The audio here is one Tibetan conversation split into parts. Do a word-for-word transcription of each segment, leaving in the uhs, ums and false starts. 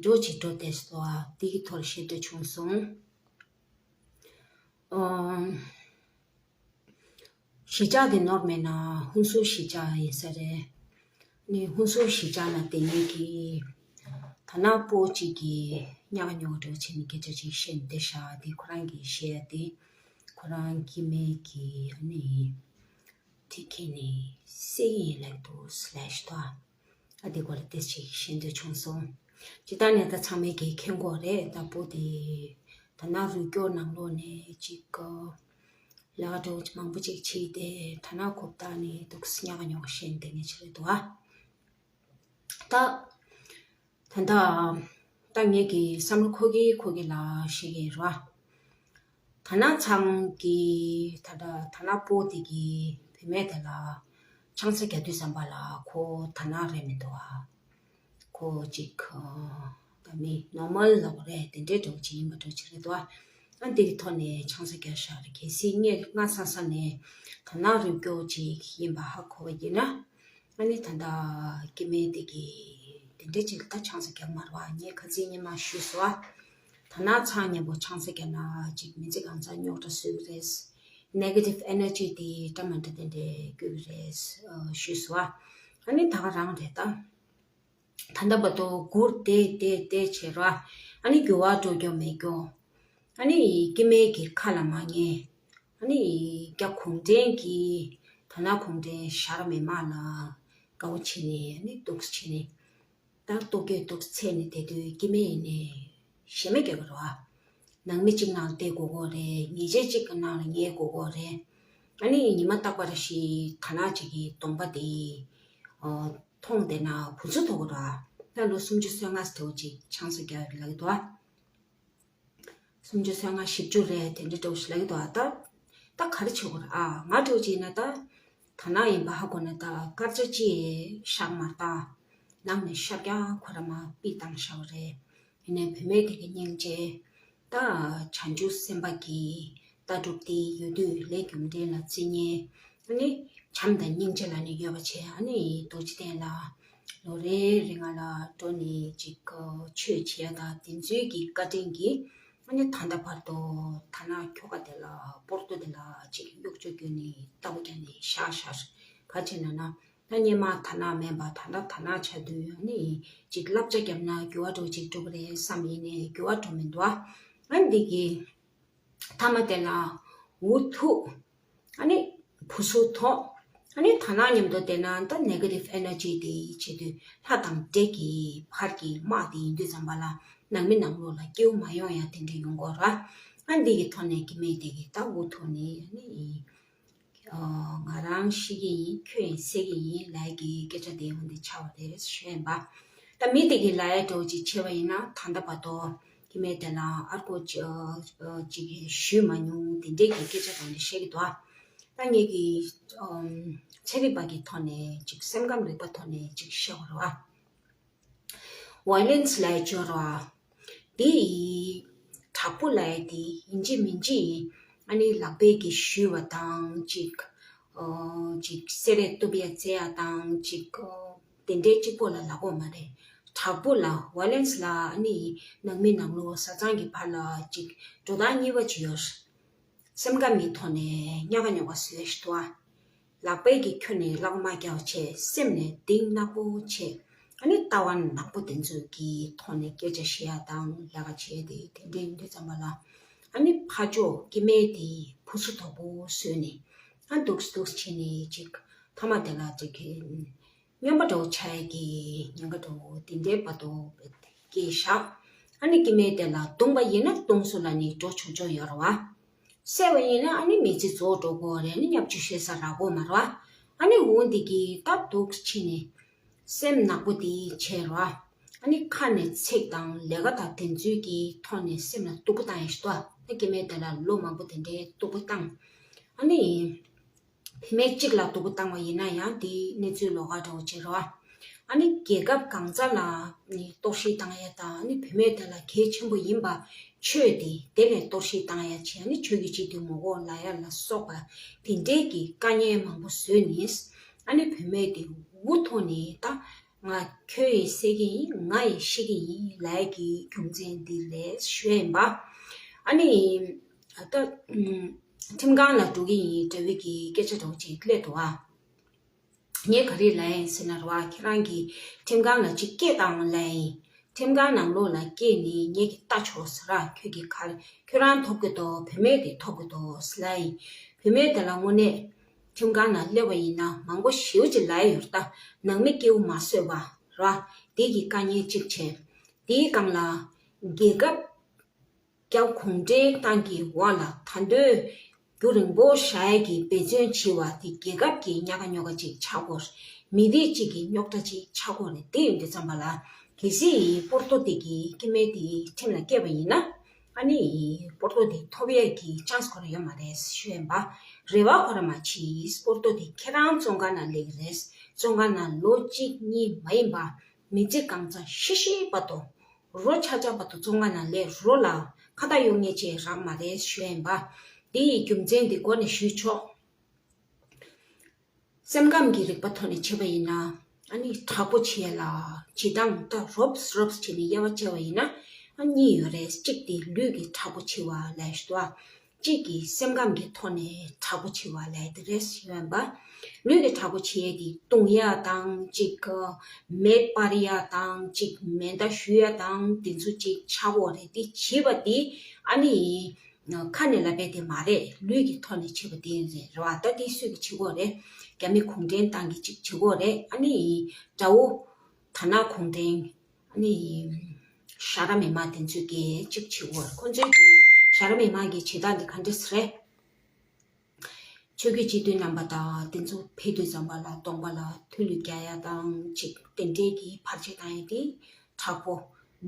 འགྲོ་ཅིག་འགྲོ་བསྡད་སོང་། དེ་གི་ཐོག་ལ་བཤད་འདོད་བྱུང་སོང་། ཨོ། གཞིས་ཆགས་དེ་ནོར་མེད་ན་ཧུན་སུར་གཞིས་ཆགས་ཡིན་ས་རེད། ནི་ཧུན་སུར་གཞིས་ཆགས་ན་དེ་ནས་ཀྱི་ད་ན་སྤོ་གཅིག་གི་ཉག་ཉོག་འགྲོ་བྱས་ནས་སྐད་ཆ་ཅིག་བཤད་འདི་ཤ་དེ་ཁོ་རང་གིས་བཤད་ཡ་དེ་ཁོ་རང་སྐྱེ་དམན་གྱི་ཨ་ནི་དེ་ཁྱེད་ནི་སེ་ཡིན་ལབ་འདུག་སི་ལེ་ཤི་དོ། ཨ་དེ་སྐོར་ལ་ཏེ་ཞིག་ཤེས་འདོད་བྱུང་སོང་། ཇི་ལྟར་ནས་ད་ཚང་མས་ཀྱི་མཁྱེན་གོ་རེད། ད་སྤོ་དེ་ད་ན་རུ་སྐྱོར་ནང་ལོགས་ནས་ཅིག་ལས་ཀ་འདྲ་བོ་མང་པོ་ཅིག་བྱས་ཏེ་ད་ན་གོ་བརྡ་ནས་འདུག་སི་ཉག་ཉོག་བཤད་འདི་ནས་ཆི་རེད་འདུག་ཨ། ད། ད་ལྟ། ད་ངེད་ཀྱི་བསམ་བློ་འཁོར་གི་འཁོར་གི་ལ་ཤེས་ཀྱི་རོ། ད་ན་ཚང་གི་ད་ལྟ་ད་ན་སྤོ་དེ་གི་བུད་མེད་དེ་ལ་ཆང་ས་རྒྱག་དུས་ཙམ་པ་ལ་ཁོ་ད་ན་རེད་མི་འདུག་ཨ། ཁོ་ཅིག་ད་མི་ནོར་མལ་ལབ་རེད། དེ་འདྲའི་འདྲ་བོ་ཅིག་ཡིན་པ་འདྲ་བོ་ཅིག་རེད་འདུག་ཨ། ཨ་འདི་གི་ཐོག་ནས་ཆང་ས་རྒྱག་ཤག་རེད། གལ་སྲིད་ངས་སྔ་ས་ས་ནས་ད་ན་རུ་སྐྱོར་ཅིག་ཡིན་པ་ཧ་གོ་བ་ཡིན་ན། ཨ་ནི་ད་ལྟ་སྐྱེ་དམན་དེ་གི་དེ་འདྲའི་ཅིག་ད་ཆང་ས་རྒྱག་མ་རེད་བ། ངས་ཁ་སང་ཉི་མ་ཞུས་སོང་ཨ། ད་ན་ཚང་མཉམ་པོ་ཆང་ས་རྒྱག་ན་ཅིག་མི་ཚེ་གང་ཚང་རྙོག་དྲ་བཟོ་གི་རེད། ནེ་གེ་ཊིབ་ཨེ་ནར་ཇི་དེ་འདྲ་མ་འདྲ་དེ་འདྲ་སྐྱོ་གི་རེད་ཞུས་སོང་ཨ། ཨ་ནི་ད་ག་རང་རེད་ད། ད་ལྟ་བར་དུ་སྒུར་ཏེ་ཏེ་ཏེ་བྱེད་ར། ཨ་ནི་འགྱུར་བ་འགྲོ་རྒྱུ་མེད་རྒྱུ། ཨ་ནི་སྐྱེ་དམན་གྱི་ཁ་ལ་མ་ཉན། ཨ་ནི་རྒྱ་གུང་ཁྲན་གྱི་ད་ན་གུང་ཁྲན་ཞར་མི་མང་ལ་དགའ་བོ་བྱེད་ནས་ཨ་ནི་འདུག་སེ་བྱེད་ནས། ད་ལྟོ་གོས་འདུག་སེ་འཚལ་ནས་བསྡད་དུས་སྐྱེ་དམན་ཡིན་ནས་ཞེ་མེད་སྐྱོ་གི་རེད་བ། ནང་མི་གཅིག་ནང་བསྡད་དགོས་ཀྱི་རེད། ཉལ་ཆས་གཅིག་གི་ནང་ལ་ཉལ་དགོས་ཀྱི་རེད། ཨ་ནི་ཉི་མ་རྟག་པར་ཞིག་ད་ན་གཅིག་གི་གདོང་པ་དེ་མཐོང་བསྡད་ན་བུ་ཚ་ཐོགས་ཀྱི་རེད་བ། ད་ལོ་སུམ་ཅུ་སོ་ལྔ་ཙམ་ཅིག་ཆང་ས་རྒྱག་ལབ་ཀྱི་འདུག་བ། སུམ་ཅུ་སོ་ལྔ་བཞི་བཅུ་རེད། དེ་འདྲ་འདྲ་བོ་ཞིག་ལབ་ཀྱི་འདུག་བ། ད་ད་ག་རེ་བྱེད་དགོས་རེད་ཨ། ང་འདྲ་བོ་ཅིག་ཡིན་ན་ད་ད་ན་ཡིན་པ་ཧ་གོ་ན་ད་སྐར་ཆ་གཅིག་བཞག་མ་ད་ནང་ནས་ཤར་རྒྱག་ཁོ་ར་མ་པི་བཏང་བཞག་པ་རེད། ཡིན་ནའི་བུད་མེད་དེ་གི་སྙིང་རྗེ། ད་བྱང་ཆུབ་སེམས་དཔའ་གི་ལྟ་གྲུབ་དེ་ཡོད་དུས་ལས་རྒྱུ་འབྲས་ལ་བརྩི་མཁན། ཨ་ནི་བྱམས་དང་སྙིང་རྗེ་ལ་ནི་ཡོད་པ་བྱས། ཨ་ནི་རྡོ་རྗེ་གདན་ལ་ལོ་རེ་རེ་ང་ལ་འགྲོ་ནས་ཅིག་ཆོས་བྱེད་ཡ་དང་དེ་ཚོའི་གི་བཀའ་དྲིན་གྱིས་ཨ་ནི་ད་ལྟ་བར་དུ་ད་ན་ཁྱོ་ག་དེ་ལ་སྤོར་ཏོ་དེ་ལ་ཅིག་གཡོག་བཅོ་བརྒྱབ་ནས་ལྟ་བ་བརྒྱབ་ནས་བཞག་བཞག་ག་བྱས་ན་ན། ད་སྔོན་མ་ད་ན་མིན་པ་ད་ལྟ་ད་ན་ཆགས་དུས་ཨ་ནི་ཅིག་བསླབ་བྱ་བརྒྱབ་ན་འགྱུར་བ་འགྲོ་ཅིག་འགྲོ་གི་རེད་བསམ། ཡིན་ནའི་འགྱུར་བ་འགྲོ་མི་འདུག་ཨ། ཨ་འདི་གི་མཐའ་མ་དེ་ལ་འུ་ཐུག་ཨ་ནི་བུ་སུ་ཐོག་ཨ་ནི་ད་ན་མཉམ་དུ་བསྡད་ན་ད་ནེ་གེ་ཊིབ་ཨེ་ནར་ཇི་དེ་བྱེད་དུས་ལྷ་དང་འདྲེ་གི་བར་གྱི་དམག་དེ་ཡིན་དུས་ཙམ་པ་ལ་ནང་མི་ནང་ལོགས་ལ་སྐྱིད་པོ་མ་ཡོང་ཡ་དེ་འདྲ་ཡོང་གི་རེད། ཨ་འདི་གི་ཐོག་ནས་སྐྱེ་དམན་དེ་གི་ད་འུ་ཐུག་ནས་ཨ་ནི། ཨོ། ང་རང་ཤི་གི་ཡིན། ཁྱོད་ཡིན་ཟེར་གི་ཡིན་ལབ་ཀྱི་སྐད་ཆ་དེ་འོ་འདི་ཆགས་པ་རེད་ཞུ་ཡིན་པ། ད་མི་དེ་གི་ལབ་ཡ་འདྲ་བོ་ཅིག་བྱས་པ་ཡིན་ན་ད་ལྟ་བར་དུ་སྐྱེ་དམན་དེ་ལ་ཨར་ཀོ་ཅིག་ཅིག་ཞུས་མ་མྱོང་དེ་འདྲས་ཀྱི་སྐད་ཆ་དང་འདི་བཤད་ཀྱི་འདུག་ཨ། ད་ངེད་ཀྱི་ཨོ་ཚན་རིག་པ་གི་ཐོག་ནས་ཅིག་སེམས་ཁམས་རིག་པ་ཐོག་ནས་ཅིག་བཤད་པ་རེད་བ། ཝའི་ལེན་སི་ལབ་ཡ་ཅིག་ཡོད་རེད་བ། དེ་ཡི་དྲག་པོ་ལབ་ཡ་དེ་ཡིན་གཅིག་མིན་གཅིག་ཨ་ནི་ལག་པས་ཀྱི་གཞུས་པ་དང་ཅིག་ཨོ་ཅིག་སེ་རས་གཏུབ་ཡ་རྩེ་ཡ་དང་ཅིག་ཨོ་དེ་འདྲའི་གཅིག་པོ་ལ་ལབ་དགོས་མ་རེད། དྲག་པོ་ལ་ཝའི་ལེན་སི་ལ་ཨ་ནི་ནང་མི་ནང་ལོགས་བཟའ་ཚང་གི་བར་ལ་ཅིག་འགྲོ་སྟངས་གཉིས་པ་ཅིག་ཡོད། སེམས་ཁམས་མི་ཐོག་ནས་ཉག་ག་ཉོག་ག་བཟོས་ཤི་ཐུ་ཨ། ལག་པས་ཀྱི་ཁྱོན་ནས་ལག་མ་རྒྱག་བྱས་སེམས་ནས་གཏིང་ནག་པོ་བྱས། ཨ་ནི་ལྟ་བ་ནག་པོ་དེ་ཚོ་གི་ཐོག་ནས་སྐད་ཆ་བཤད་ཡ་དང་ལས་ཀ་བྱས་ཏེ་དེ་འདྲ་ཡིན་དུས་ཙམ་པ་ལ། ཨ་ནི་ཕར་ཕྱོགས་སྐྱེ་དམན་དེ་བུ་སུ་དོག་པོ་བཟོས་ནས་ཨ་འདུག་འདུག་བྱས་ནས་ཅིག་མཐའ་མ་དེ་ལ་ཅིག་སྨྱོན་པ་འདྲ་བོ་ཆགས་ཡས་ཀྱི་ཉེན་ཁ་འདྲ་བོ་དེ་འདྲའི་བར་དུ་སྐྱེས་བཞག་ཨ་ནི་སྐྱེ་དམན་དེ་ལ་བརྡུངས་པ་ཡིན་ན་བརྡུངས་སུ་ལ་ནི་འགྲོ་ཆོག་ཆོག་ཡོད་རེད་བ། བསད་པ་ཡིན་ན་ཨ་ནི་མི་ཚེ་རྫོགས་འགྲོ་གི་རེད། ཨ་ནི་བརྙས་བཅོས་བྱེད་ས་རག་གི་མ་རེད་བ། ཨ་ནི་འོ་འདི་གི་སྟབས་སྡུག་ཕྱིན་ནས་སེམས་ནག་པོ་དེ་བྱས་རེད་བ། ཨ་ནི་ཁ་ནས་ཚིག་དང་ལས་ཀ་དང་དེ་ཚོའི་གི་ཐོག་ནས་སེམས་ལ་སྡུག་པོ་བཏང་ཡ་ཞིག་འདུག་ཨ་ནི་སྐྱེ་དམན་དེ་ལ་ལོ་མང་པོ་དེ་འདྲའི་སྡུག་པོ་བཏང་། ཨ་ནི། བུད་མེད་གཅིག་ལ་སྡུག་པོ་བཏང་བ་ཡིན་ན་ཡང་དེའི་གནས་ཚུལ་ལོགས་ཀ་འདྲ་བོ་བྱེད་རོགས། ཨ་ནི་རྒྱལ་ཁབ་གང་ས་ལ་ནི་གཏོར་བཤིག་བཏང་ཡ་དང་ཨ་ནི་བུད་མེད་དེ་ལ་གལ་ཆེན་པོ་ཡིན་པ་ཆོས་དེ་དེ་ལས་གཏོར་བཤིག་བཏང་ཡ་བྱས། ཨ་ནི་ཆོས་ཀྱི་ཆེད་དུ་མི་དགོས་ལབ་ཡ་ལ་སོགས་པ་དེ་འདྲའི་གི་དཀའ་ངལ་མང་པོ་བཟོས་ནས་ཨ་ནི་བུད་མེད་དེ་འུ་ཐུག་ནས་ད་ ང་ཁྱོད་ཡིས་གསད་ཀྱི་ཡིན། ང་ཡིས་བཤིག་གི་ཡིན་ལབ་ཡ་གི་རྒྱུ་མཚན་འདི་རེད་ཞུ་ཡ་ཡིན་པ། ཨ་ནི་ད་ཁྲིམས་ཁང་ལ་འགྲོ་གི་ཡིན་འདྲ་བའི་གི་སྐད་ཆ་འདྲ་བོ་ཅིག་སླེབས་འདུག་ཨ། ངས་ག་རེ་ལབ་ཡིན་ཟེར་ན་རེད་བ། ཁྱེད་རང་གིས་ཁྲིམས་ཁང་ལ་ཅིག་སྐད་བཏང་ལབ་ཡིན། ཁྲིམས་ཁང་ནང་ལོགས་ལ་སྐྱེལ་ནས་ངེད་ཀྱིས་ལྟ་ཆོག་ཟེར་ར། ཁྱོད་ཀྱིས་ག་རེ་ཁྱོད་རང་ཐོབ་ཀྱི་འདུག་བུད་མེད་དེ་ཐོབ་ཀྱི་འདུག་ཟེར་ལབ་ཡིན། བུད་མེད་དེ་ལ་དངོས་གནས་ཁྲིམས་ཁང་ནང་སླེབས་པ་ཡིན་ན་མང་པོ་ཞེ་པོ་ཅིག་ལབ་ཡོད་རེད་ད། ནང་མི་སྐྱིད་པོ་མ་བཟོས་པ་ར། དེ་གི་དཀའ་ངལ་གཅིག་བྱས། དེའི་སྒང་ལ་རྒྱལ་ཁབ་རྒྱ་གུང་ཁྲན་ཏང་གི་འོག་ལ་ད་དུང་རྒྱུན་རིང་པོ་བཞག་ཡས་ཀྱི་འབད་བརྩོན་བྱེད་པ་དེ་རྒྱལ་ཁབ་ཀྱི་ཉག་ག་ཉོག་ག་ཅིག་ཆགས་ཀྱི་ཡོད་རེད། མི་རིགས་གཅིག་གི་རྙོག་དྲ་ཅིག་ཆགས་ཀྱི་ཡོད་རེད། དེ་ཡིན་དུས་ཙམ་པ་ལ་གལ་སྲིད་སྤོར་ཏོ་དེ་གི་སྐྱེ་དམན་དེ་ཁྲིམས་ལ་བཀལ་བ་ཡིན་ན། ཨ་ནི་སྤོར་ཏོ་དེ་ཐོབ་ཡས་ཀྱི་ཅན་སི་ཁོ་རང་ཡོད་མ་རེད་ཞུ་ཡིན་པ། རེ་བ་ཁོ་རང་མ་བྱེད། སྤོར་ཏོ་དེ་ཁྱེད་རང་བཙོན་ཁང་ནང་སླེབས་ཀྱི་རེད། བཙོན་ཁང་ནང་ལོ་གཅིག་གཉིས་མ་ཡིན་པ། མི་ཚེ་གང་ཚང་ཤི་ཤི་བར་དུ། རོ་ཆག་ཆག་བར་དུ་བཙོན་ཁང་ནང་སླེབས་རོགས་ལ་ཁ་བརྡ་གཡོག་མཁན་ཅིག་རག་མ་རེད་ཞུ་ཡིན་པ། འདི་ཡི་རྒྱུ་མཚན་འདི་མགོ་ནས་ཞུས་ཆོག་སེམས་ཁམས་ཀྱི་རིག་པ་ཐོག་ནས་བྱས་པ་ཡིན་ན། ཨ་ནི་དྲག་པོ་བྱེད་ཡ་ལ་བྱེད་སྟངས་ད་རོབ་རོབ་བྱས་ནས་དབྱེ་བ་བྱས་པ་ཡིན་ན། ཨ་གཉིས་ཡོད་རེད། གཅིག་དེ་ལུས་ཀྱི་དྲག་པོ་བྱེད་པ་ལབ་ཞུ་དོ། གཅིག་གིས་སེམས་ཁམས་ཀྱི་ཐོག་ནས་དྲག་པོ་བྱེད་པ་ལབ་དེ་རེད་ཞུ་ཡིན་པ། ལུས་ཀྱི་དྲག་པོ་བྱེད་ཡས་དེ་བརྡུང་ཡ་དང་གཅིག་མེ་སྤར་ཡ་དང་གཅིག་མེ་མདའ་གཞུ་ཡ་དང་དེ་ཚོ་གཅིག་ཆགས་ཀྱི་ཡོད་རེད། དེ་བྱེད་པ་དེ་ཨ་ནི་ཁ་ནས་ལབ་པ་དེ་མ་རེད། ལུས་ཀྱི་ཐོག་ནས་བྱེད་པ་དེ་རེད་རེད་བ། ད་དེ་སུས་ཀྱིས་བྱེད་ཀྱི་ཡོད་རེད། རྒྱ་མི་གུང་ཁྲན་ཏང་གིས་གཅིག་བྱེད་ཀྱི་ཡོད་རེད། ཨ་ནི་དགྲ་བོ་དར་ནག་གུང་ཁྲན། ཨ་ནི་ཤ་ར་མེ་མ་དེ་ཚོས་ཀྱིས་གཅིག་བྱེད་ཀྱི་ཡོད་རེད། ཁོ་ཚོས་ཀྱིས་ཤ་ར་མེ་མ་གི་བྱེད་སྟངས་དེ་ག་འདྲས་རེད། ཆོས་བརྒྱུད་སྤྱི་འཐུས་རྣམ་པ་དང་དེ་ཚོ་ཕེབས་དུས་ཙམ་པ་ལ་གདོང་པ་ལ་ཐུ་ལུ་རྒྱག་ཡ་དང་ཅིག་དེ་འདྲའི་གི་བར་ཆད་བཏང་ཡ་དེ་དྲག་པོ།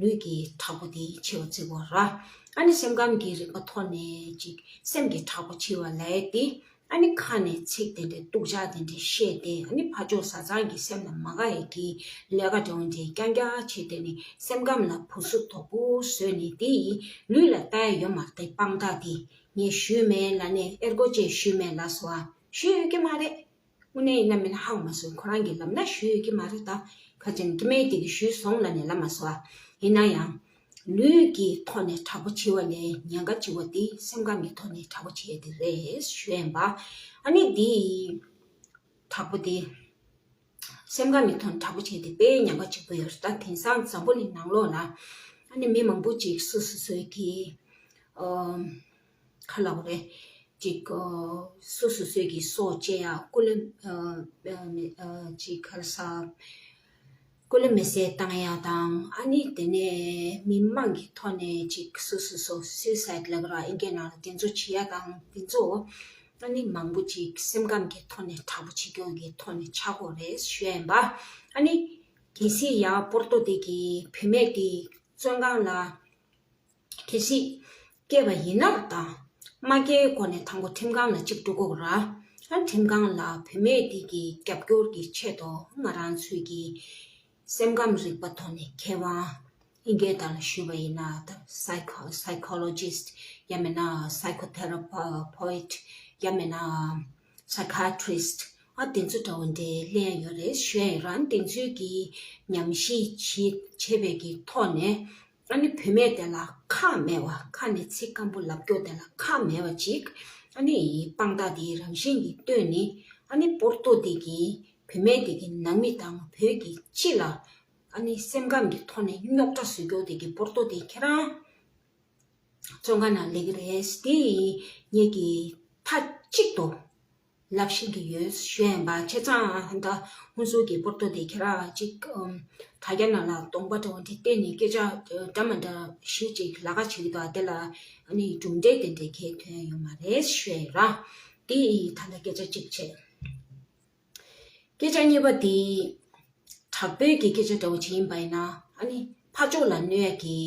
ལུས་ཀྱི་དྲག་པོ་དེ་བྱེད་པ་བརྩི་དགོས་ར། ཨ་ནི་སེམས་ཁམས་ཀྱི་རིག་པ་ཐོག་ནས་ཅིག་སེམས་ཀྱི་དྲག་པོ་བྱེད་པ་ལབ་ཡ་དེ། ཨ་ནི་ཁ་ནས་ཚིག་དེ་འདྲའི་སྡུག་ཅག་དེ་འདྲའི་བཤད་དེ། ཨ་ནི་ཕར་ཕྱོགས་བཟའ་ཚང་གི་སེམས་ལ་མ་དགའ་ཡ་གི་ལས་ཀ་འདྲ་བོ་འདྲའི་རྐྱང་རྐྱང་བྱེད་དེ་ནི་སེམས་ཁམས་ལ་བུ་སུ་དོག་པོ་བཟོས་ནས་དེ་ཡི་ལུས་ལ་ལྟ་ཡ་ཡོད་མ་རེད། དེ་དཔང་རྟགས་དེ། ངས་ཞུས་མེད་ལབ་ནས་ཨེར་གོ་ཅེས་ཞུས་མེད་ལབ་སོང་ཨ། ཞུས་ཡོད་ཀྱི་མ་རེད། དངོས་གནས་ཡིན་ན་མིན་ན་ཧ་གོ་མ་སོང་། ཁོ་རང་གིས་ལབ་ན་ཞུས་ཡོད་ཀྱི་མ་རེད་ད། ཁ་ཅིག་སྐྱེ་དམན་དེ་གིས་ཞུས་སོང་ལབ་ནས་ལབ་མ་སོང་ཨ། ཡིན་ན་ཡང་། ལུས་ཀྱི་ཐོག་ནས་དྲག་པོ་བྱེད་པ་ལས་ཉེན་ཁ་ཆེ་བ་དེ་སེམས་ཁམས་ཀྱི་ཐོག་ནས་དྲག་པོ་བྱེད་ཡ་དེ་རེད་ཞུ་ཡ་ཡིན་པ། ཨ་ནི་དེ་དྲག་པོ་དེ། སེམས་ཁམས་ཀྱི་ཐོག་ནས་དྲག་པོ་བྱས་ཏེ་དཔེ་ཉེན་ཁ་ཆེན་པོ་ཡོད་རེད། ད་དེང་སང་འཛམ་བུ་གླིང་ནང་ལོགས་ལ་ཨ་ནི་མི་མང་པོ་ཅིག་སོ་སོ་སོའི་གི་ཨ་ག་ལབ་དགོས་རེད། ཅིག་ཨ་སོ་སོ་སོའི་གི་སྲོག་བཅད་ཡ། སྐུ་ལུས་ཨ་ཨ་ཨ་ཅིག་ག་རེ་ཟ། སྐུ་ལུས་མེ་བསྲེགས་བཏང་ཡ་དང་། ཨ་ནི་དེ་ནས་མི་མང་གི་ཐོག་ནས་ཅིག་སོ་སོ་སོ་སུའི་སའིཌ་ལབ་ཀྱི་རེད་ཨིན་སྐད་ནང་ལ། དེ་ཚོ་བྱེད་ཡ་དང་དེ་ཚོ། ཨ་ནི་མང་པོ་ཅིག་སེམས་ཁམས་ཀྱི་ཐོག་ནས་དྲག་པོ་བྱེད་རྒྱུ་གི་ཐོག་ནས་ཆགས་ཀྱི་ཡོད་རེད་ཞུ་ཡ་ཡིན་པ། ཨ་ནི་གལ་སྲིད་ཡང་སྤོར་ཏོ་དེ་གི་བུད་མེད་དེ་བཙོན་ཁང་ལ་གལ་སྲིད་སྐྱེལ་བ་ཡིན་ན་དང་། མ་སྐྱེལ་གོང་ནས་དང་པོ་ཁྲིམས་ཁང་ལ་གཅིག་འགྲོ་དགོས་ར། ཨ་ཁྲིམས་ཁང་ལ་བུད་མེད་དེ་གི་རྒྱབ་སྐྱོར་གྱི་ཆེད་དུ་ང་རང་ཚོའི་གི་སེམས་ཁམས་རིག་པ་ཐོག་ནས་མཁས་དབང་། ཨིན་སྐད་ཐོག་ལ་ཞུས་པ་ཡིན་ན་ད་psycho psychologist། ཡང་མིན་ན་psychotherapist། ཡང་མིན་ན་psychiatrist། ཨ་དེ་ཚོ་འདྲ་བོ་འདྲའི་ལེན་ཡོད་རེད་ཞུ་ཡ་ཡིན། རང་དེ་ཚོའི་གི་ཉམས་ཞིབ་བྱེད་བྱས་པའི་གི་ཐོག་ནས། ཨ་ནི་བུད་མེད་དེ་ལ་ཁག་མེད་པ། ཁ་ནས་ཚིག་སྐམ་པོ་ལབ་རྒྱུ་དེ་ལ་ཁག་མེད་པ་ཅིག་ཨ་ནི་དཔང་རྟགས་དེ་རང་བཞིན་གྱིས་བཏོན་ནས། ཨ་ནི་སྤོར་ཏོ་དེ་གིས་བུད་མེད་དེ་གི་ནང་མི་དང་བོད་ཀྱི་སྤྱི་ལ་ཨ་ནི་སེམས་ཁམས་ཀྱི་ཐོག་ནས་རྙོག་དྲ་བཟོ་རྒྱུ་དེ་གི་སྤོར་ཏོ་དེ་ཁྱེད་རང་བཙོན་ཁང་ནང་སླེབས་ཀྱི་རེད། དེ་ངེད་ཀྱིས་མཐའ་གཅིག་ཏུ་ལབ་ཤེས་ཀྱི་ཡོད་ཞུ་ཡ་ཡིན་པ། བྱས་ཙང་ད་ཧུན་སུར་གྱི་སྤོར་ཏོ་དེ་ཁྱེད་རང་ཅིག་ཨམ། དྲ་རྒྱ་ནང་ལ་གདོང་པ་འདྲ་བོ་འདི་བལྟས་ནས་སྐད་ཆ་འདྲ་མི་འདྲ་ཞིག་ཅིག་ལབ་ཁ་བྱེད་ཀྱི་འདུག་དེ་ལ་ཨ་ནི་གྲུབ་འབྲས་དེ་འདྲའི་གང་ཡང་ཐོན་ཡོད་མ་རེད་ཞུ་ཡ་ཡིན་ར། དེ་ད་ལྟ་སྐད་ཆ་གཅིག་བྱས། སྐད་ཆ་གཉིས་པ་དེ། དྲག་པོའི་གི་སྐད་ཆ་འདྲ་བོ་བྱེད་ཡིན་པ་ཡིན་ན། ཨ་ནི་ཕར་ཕྱོགས་ལ་གནོད་ཡ་གི་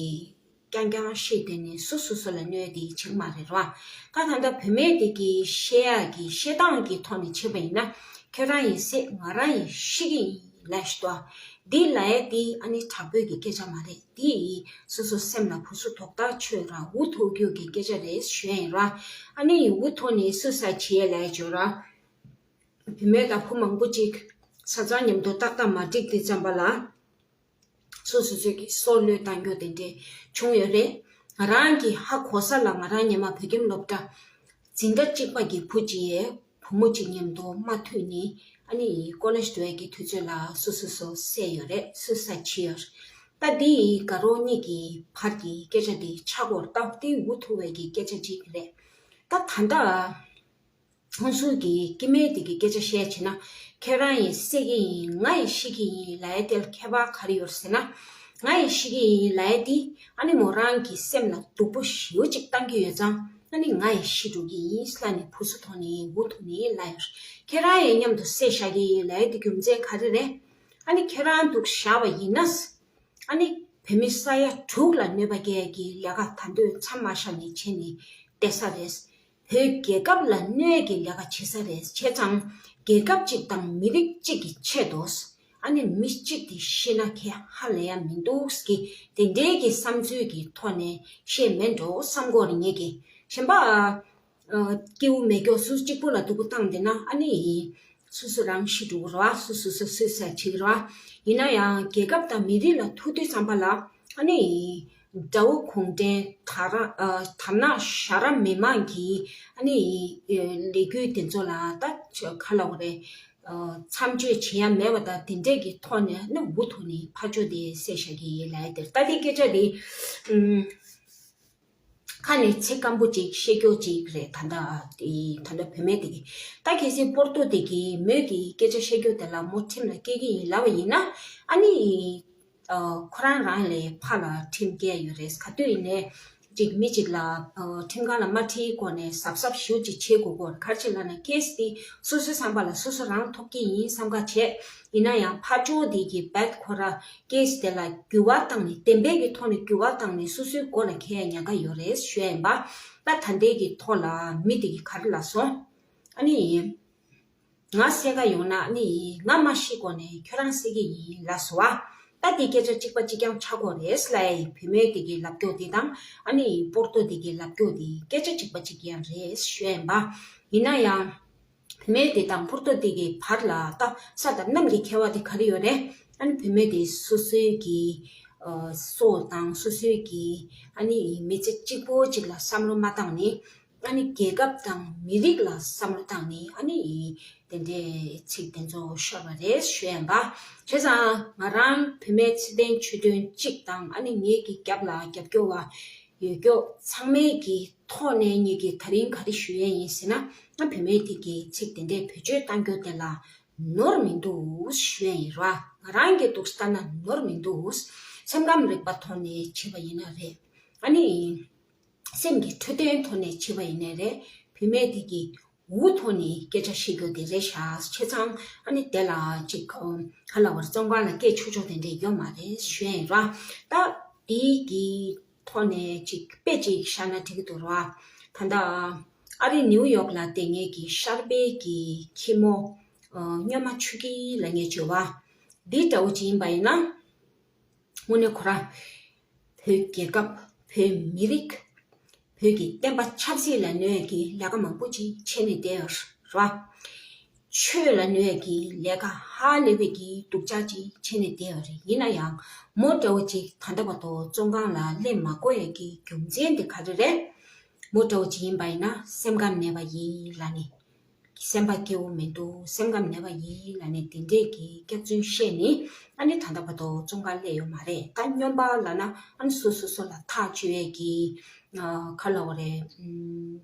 རྐྱང་རྐྱང་བཤད་དེ་ནི་སོ་སོ་སོ་ལ་གནོད་དེ་བྱེད་མ་རེད་ར། ད་ད་ལྟ་བུད་མེད་དེ་གི་བཤད་ཡག་གི་བཤད་སྟངས་ཀྱི་ཐོག་ནས་བྱས་པ་ཡིན་ན། ཁྱོད་རང་ཡིན་སྲིད་ང་རང་ཡིན་ཤི་གི་ཡིན་ལབ་ཞུ་དོ། འདི་ལབ་ཡ་དེ་ཨ་ནི་དྲག་པོའི་གི་སྐད་ཆ་མ་རེད། དེ་ཡིས་སོ་སོ་སེམས་ལ་བུ་སུ་དོག་ཐག་ཆོད་ར་འུ་ཐུག་རྒྱུ་གི་སྐད་ཆ་རེད་ཞུ་ཡ་ཡིན་ར། ཨ་ནི་འུ་ཐུག་ནས་སུ་ས་བྱེད་ལབ་ཡ་བྱོས་ར། བུད་མེད་དང་བུ་མང་པོ་ཅིག་ ས་གཙང་མཉམ་དུ་ཏག་ཏག་མ་འགྲིག་དུས་ཙམ་པ་ལ། སོ་སོ་སོ་གི་སྲོག་བློས་བཏང་རྒྱུ་དེ་འདྲས་བྱུང་ཡོད་རེད། ང་རང་གི་ཧ་གོ་ས་ལ་ང་རང་སྔོན་མ་བོད་ཁྱིམ་སློབ་གྲྭ་འཛིན་གྲྭ་གཅིག་པ་གི་བུ་གཅིག་ཡས་བུ་མོ་གཅིག་མཉམ་དུ་མ་མཐུད་ནས་ཨ་ནི་ཀོ་ལེཇ་འགྲོ་ཡས་ཀྱི་དུས་ཚོད་ལ་སོ་སོ་སོ་བསད་ཡོད་རེད། སུ་སའིཌ་བྱས་ཡོད་རེད། ད་འདི་ཡི་དགའ་རོགས་གཉིས་ཀྱི་བར་གྱི་སྐད་ཆ་འདི་ཆག་སྒོར་ད་འདི་འུ་ཐུག་པའི་གི་སྐད་ཆ་གཅིག་རེད། ད་ད་ལྟ། ཧོན་སུར་གྱི་སྐྱེ་དམན་དེ་གི་སྐད་ཆ་བཤད་བྱས་ན། ཁྱེད་རང་ཡིས་བསད་ཀྱི་ཡིན། ང་ཡིས་ཤི་གི་ཡིན་ལབ་ཡ་དེ་ལ་ཁྱད་པར་ག་རེ་ཡོད་ཟེར་ན། ང་ཡིས་ཤི་གི་ཡིན་ལབ་ཡ་དེ་ཨ་ནི་མོ་རང་གི་སེམས་ལ་སྡུག་པོ་ཞེ་པོ་ཅིག་བཏང་གི་ཡོད་ཙང་ཨ་ནི་ང་ཡིས་ཤི་འགྲོ་གི་ཡིན་ལབ་ནས་བུ་ཚོ་ཐོག་ནས་འུ་ཐུག་ནས་ལབ་ཡོད། ཁྱེད་རང་ཡིས་མཉམ་དུ་བསད་བཞག་གི་ཡིན་ལབ་ཡ་དེ་རྒྱུ་མཚན་ག་རེ་རེད། ཨ་ནི་ཁྱེད་རང་འདུག་བཞག་པ་ཡིན་ན། ཨ་ནི་བོད་མི་ས་ཡ་དྲུག་ལ་གནོད་པ་སྐྱེལ་ཡས་ཀྱི་ལས་ཀ་ད་དུང་མཚམས་མ་བཞག་ནས་བྱས་ནས་བསྡད་ས་རེད། བོད་རྒྱལ་ཁབ་ལ་གནོད་ཡས་ཀྱི་ལས་ཀ་བྱེད་ས་རེད། བྱས་ཙང་རྒྱལ་ཁབ་གཅིག་དང་མི་རིགས་གཅིག་གི་ཆེད་དུ། ཨ་ནི་མི་གཅིག་དེ་ཤི་ན་ཁྱད་ཧ་ལས་ཡ་མི་འདུག་གི་དེ་འདྲའི་གི་བསམ་ཚུལ་གྱི་ཐོག་ནས་བཤད་མེད་འགྲོ་བསམ་གྱི་ཡོད་རེད་ངས་ཀྱི། གཞན་པ། སྐྱེ་བོ་མེད་སྐྱོ་སུ་གཅིག་པོ་ལ་སྡུག་པོ་བཏང་བསྡད་ན་ཨ་ནི། སོ་སོ་རང་ཤི་འགྲོ་གི་རེད་བ། སོ་སོ་སོ་སོས་ཟ་བྱེད་ཀྱི་རེད་བ། ཡིན་ན་ཡང་རྒྱལ་ཁབ་དང་མི་རིགས་ལ་ཐུག་དུས་ཙམ་པ་ལ་ཨ་ནི། དགྲ་བོ་གུང་ཁྲན་ད་ར་ཨ་དར་ནག་ཞྭ་ར་མི་མང་གི་ཨ་ནི། ལས་འགུལ་དེ་ཚོ་ལ་ད་ཆ་ག་ལབ་དགོས་རེད། ཨ་མཚམས་གཅོད་བྱེད་ཡ་མེད་པ་དང་དེ་འདྲས་ཀྱི་ཐོག་ནས་ཨ་ནི་འུ་ཐུག་ནས་ཕར་ཕྱོགས་དེ་བསད་བཞག་གི་ཡིན་ལབ་ཡ་དེ་རེད། ད་དེ་སྐད་ཆ་དེ་ཨུམ། ཁ་ནས་ཚིག་སྐམ་པོ་ཅིག་བཤད་རྒྱུ་ཅིག་རེད། ད་ལྟ་དེ་ད་ལྟ་བུད་མེད་དེ་གི་ད་གལ་སྲིད་པོར་ཏོ་དེ་གི་མོས་ཀྱི་སྐད་ཆ་བཤད་རྒྱུ་དེ་ལ་མོ་ཁྲིམས་ལ་སྐྱེལ་གྱི་ཡིན་ལབ་པ་ཡིན་ན་ཨ་ནི་ཨ་ཁོ་རང་རང་ལས་ཕར་ལ་ཁྲིམས་སྐྱེལ་ཡོད་རེད། ག་དུས་ཡིན་ནའི་ཅིག་མི་ཅིག་ལ་ཨ་ཁྲིམས་ཁང་ལ་མ་ཁྲིད་གོང་ནས་གཟབ་གཟབ་ཞེ་པོ་ཅིག་བྱེད་དགོས་སྐོར་ག་རེ་བྱེད་ལབ་ན་ཀེ་སི་དེ་སོ་སོའི་བསམ་པ་ལ་སོ་སོ་རང་ཐོབ་ཀྱི་ཡིན་བསམ་ཁ་བྱས། ཡིན་ན་ཡང་ཕར་ཕྱོགས་དེ་གི་བེད་ཁོ་ར་ཀེ་སི་དེ་ལ་འགྱུར་བ་བཏང་ནས་བདེན་པའི་གི་ཐོག་ནས་འགྱུར་བ་བཏང་ནས་སོ་སོའི་མགོ་ལ་འཁེལ་ཡ་ཉེན་ཁ་ཡོད་རེད་ཞུ་ཡ་ཡིན་པ། ད་ད་ལྟའི་གི་ཐོག་ལ་མི་དེ་གི་ག་རེ་ལབ་སོང་། ཨ་ནི་ཡིན། ང་བསད་ག་ཡོང་ན་ཨ་ནི་ཡིན། ང་མ་ཤི་གོང་ནས་ཁྱོད་རང་བསད་ཀྱི་ཡིན་ལབ་སོང་བ། ད་དེ་སྐད་ཆ་གཅིག་པ་གཅིག་རྐྱང་ཆགས་ཀྱི་ཡོད་རེད་ལབ་ཡ་ཡིན། བུད་མེད་དེ་གི་ལབ་རྒྱུ་དེ་དང་ཨ་ནི་པོར་ཏོ་དེ་གི་ལབ་རྒྱུ་དེ་སྐད་ཆ་གཅིག་པ་གཅིག་རྐྱང་རེད་ཞུ་ཡ་ཡིན་པ། ཡིན་ན་ཡང་། བུད་མེད་དེ་དང་པོར་ཏོ་དེ་གི་བར་ལ་ད་ས་དང་གནམ་གྱི་ཁྱད་པར་དེ་ག་རེ་ཡོད་རེད། ཨ་ནི་བུད་མེད་དེ་སོ་སོའི་གི་ཨ་སྲོག་དང་སོ་སོའི་གི་ཨ་ནི་མི་ཚེ་གཅིག་པོ་གཅིག་ལ་བསམ་བློ་མ་བཏང་ནས་ཨ་ནི་རྒྱལ་ཁབ་དང་མི་རིགས་ལ་བསམ་བློ་བཏང་ནས་ཨ་ནི་དེ་འདྲའི་ཚིག་དེ་ཚོ་ཤོར་བ་རེད་ཞུ་ཡ་ཡིན་པ། བྱས་ཙང་ང་རང་བུད་མེད་ཚེ་བརྟན་ཆོས་སྒྲོན་གཅིག་དང་ཨ་ནི་ངེད་ཀྱི་རྒྱབ་ལ་རྒྱབ་སྐྱོར་བ། ཡོད་སྐྱོ་ཚང་མའི་གི་ཐོག་ནས་ངེད་ཀྱིས་ད་རིང་ག་རེ་ཞུ་ཡས་ཡིན་ཟེར་ན། ང་བུད་མེད་དེ་གི་ཚིག་དེ་འདྲའི་བེད་སྤྱོད་གཏང་རྒྱུ་དེ་ལ་ནོར་མི་འདུག་ཞུ་ཡས་ཡིན་ར། ང་རང་གི་འདུག་ལྟ་ན་ནོར་མི་འདུག་སེམས་ཁམས་རིག་པ་ཐོག་ནས་བྱས་པ་ཡིན་ན་རེད། ཨ་ནི། སེམས་ཀྱི་འཕྲོད་བསྟེན་ཐོག་ནས་བྱས་པ་ཡིན་ནའི་རེད། བུད་མེད་དེ་གི་འུ་ཐོག་ནས་སྐད་ཆ་བཤད་རྒྱུ་དེ་རེད་ཤག་བྱས་ཙང་ཨ་ནི་དེ་ལ་ཅིག་ག་ལབ་དགོས་རེད། བཙོན་ཁང་ལ་སྐད་ཆོག་ཆོག་དེ་འདྲས་ཡོད་མ་རེད་ཞུ་ཡ་ཡིན་ར། ད་དེའི་གི་ཐོག་ནས་ཅིག་དཔེ་ཅིག་བཞག་ན་འགྲིག་གི་འདུག་ར། ད་ལྟ་ཨ་རི་ནིའུ་ཡོག་ལ་བསྡད་མཁན་གྱི་ཤར་པའི་གི་ཁྱི་མོ་སྨྱོན་མ་ཆོས་སྐྱིད་ལབ་མཁན་ཅིག་ཡོད་པ། འདི་འདྲ་བོ་ཅིག་ཡིན་པ་ཡིན་ན། དངོས་གནས་ཁོ་རང་། བོད་རྒྱལ་ཁབ། བོད་མི་རིགས། བོད་ཀྱི་བསྟན་པ་ཆབ་སྲིད་ལ་གནོད་ཀྱི་ལས་ཀ་མང་པོ་ཅིག་བྱས་ནས་བསྡད་ཡོད་རེད། ཆོས་ལ་གནོད་ཀྱི་ལས་ཀ་ཧ་ལས་པའི་གི་སྡུག་ཅག་ཅིག་བྱས་ནས་བསྡད་ཡོད་རེད། ཡིན་ན་ཡང་མོ་འདྲ་བོ་ཅིག་ད་ལྟ་བར་དུ་བཙོན་ཁང་ལ་སླེབས་མ་དགོས་ཡས་ཀྱི་རྒྱུ་མཚན་དེ་ག་རེ་རེད། མོ་འདྲ་བོ་ཅིག་ཡིན་པ་ཡིན་ན་སེམས་ཁམས་ནད་པ་ཡིན་ལབ་ནས། སེམས་པ་སྐྱིད་པོ་མི་འདུག་སེམས་ཁམས་ནད་པ་ཡིན་ལབ་ནས་དེ་འདྲས་ཀྱི་སྐྱག་རྫུན་བཤད་ནས་ཨ་ནི་ད་ལྟ་བར་དུ་བཙོན་ཁང་སླེབས་ཡོད་མ་རེད། ད་སྨྱོན་པ་ལབ་ན་ཨ་ནི་སོ་སོ་སོ་ལ་ཐག་གཅོད་ཡས་ཀྱི་ཨ་ག་ལབ་དགོས་རེད། ཨམ།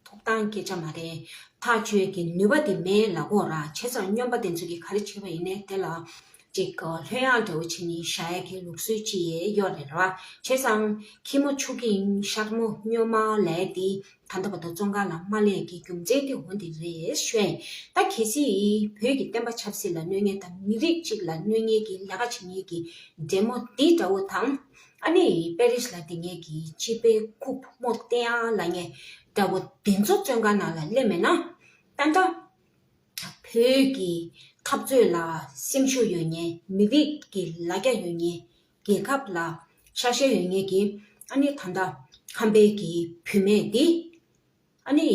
ཐོབ་ཐང་སྐད་ཆ་མ་རེད། ཐག་གཅོད་ཡས་ཀྱི་ནུས་པ་དེ་མེད་ལབ་དགོས་ར། བྱས་ཙང་སྨྱོན་པ་དེ་ཚོ་གིས་ག་རེ་བྱས་པ་ཡིན་ནའི་དེ་ལ་ཅིག་ལྷོད་ཡངས་འདྲ་བོ་བྱས་ནས་བཞག་ཡས་ཀྱི་ལུགས་སྲོལ་ཅིག་ཡོད་རེད་ར། བྱས་ཙང་ཁྱི་མོ་ཆོས་སྐྱིད་ཤར་མོ་སྨྱོན་མ་ལབ་ཡས་དེ། ད་ལྟ་བར་དུ་བཙོན་ཁང་ལ་མ་སླེབས་ཀྱི་རྒྱུ་མཚན་དེ་འོ་འདི་རེད་ཞུ་ཡིན། ད་གལ་སྲིད་བོད་ཀྱི་བསྟན་པ་ཆབ་སྲིད་ལ་གནོད་མཁན་དང་མི་རིགས་གཅིག་ལ་གནོད་མཁན་གྱི་ལས་ཀ་བྱེད་མཁན་གྱི་འདྲེ་མོ་འདི་འདྲ་བོ་དང་། ཨ་ནི་པེ་རིས་ལ་བསྡད་མཁན་གྱི་སྤྱི་པའི་རྐུབ་མོ་བསྟན་ཡ་ལབ་མཁན་འདྲ་བོ་དེ་ཚོ་བཙོན་ཁང་ནང་ལ་སླེབས་མེད་ན། ད་ལྟ་བོད་ཀྱི་འཐབ་རྩོད་ལ་སེམས་ཤུགས་ཡོད་མཁན། མི་རིགས་ཀྱི་ལ་རྒྱ་ཡོད་མཁན། རྒྱལ་ཁབ་ལ་ཆ་ཤས་ཡོད་མཁན་གྱི་ཨ་ནི་ད་ལྟ་ཁམས་པའི་གི་བུད་མེད་འདི་ཨ་ནི་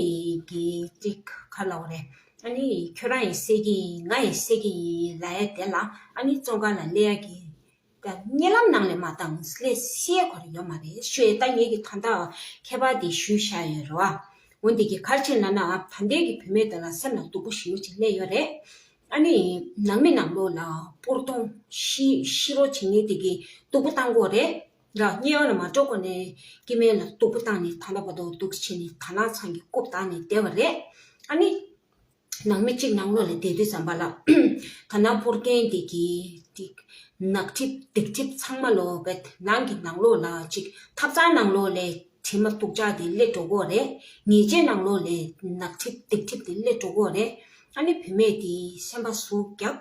གི་ཅིག་ག་ལབ་དགོས་རེད། ཨ་ནི་ཁྱོད་རང་ཡིས་བསད་ཀྱི་ཡིན། ང་ཡིས་བསད་ཀྱི་ཡིན་ལབ་ཡ་དེ་ལ་ཨ་ནི་བཙོན་ཁང་ལ་སླེབས་ཡ་གི་ད་བརྙན་ལམ་ནང་ལས་མ་བཏང་སླེབས་སའི་གོ་རེ་ཡོད་མ་རེད། ཤོད་ད་ངེད་ཀྱི་ད་ལྟ་ཁྱད་པར་དེ་ཞུས་བཞག་ཡོད་རེད་བ། འོན་ཏེ་གི་ག་རེ་བྱས་ན་ན་ད་ལྟའི་གི་བུད་མེད་དེ་ལ་སེམས་ལ་སྡུག་པོ་ཞེ་པོ་ཅིག་སླེབས་ཡོད་རེད། ཨ་ནི་ནང་མི་ནང་ལོགས་ལ་སྤོར་ཐོང་ཤི་ཤི་རོ་བྱེད་མཁན་དེ་གི་སྡུག་པོ་བཏང་གོ་རེད། ར་དམྱལ་བ་ལ་མ་འགྲོ་གོང་ནས་སྐྱེ་དམན་ལ་སྡུག་པོ་བཏང་ནས་ད་ལྟ་བར་དུ་སྡུག་བྱས་ནས་དར་ནག་ཚང་གི་རྐུབ་བཏང་ནས་བསྡད་པ་རེད། ཨ་ནི་ནང་མི་གཅིག་ནང་ལོགས་ལ་བསྡད་དུས་ཙམ་པ་ལ་ད་ནང་སྤོར་མཁན་དེ་གི་དེ་ནག་ཁྲིབས་སྡིག་ཁྲིབས་ཚང་མ་ལོ་བེད་ནང་གི་ནང་ལོགས་ལ་གཅིག་ཐབ་ཚང་ནང་ལོགས་ལས་དྲི་མ་སྡུག་ཅག་དེ་སླེབས་འགྲོ་གོ་རེད། ཉེས་ཆད་ནང་ལོགས་ལས་ནག་ཁྲིབས་སྡིག་ཁྲིབས་དེ་སླེབས་འགྲོ་གོ་རེད། ཨ་ནི་བུད་མེད་དེ་སེམས་པ་ཟུག་རྒྱབ།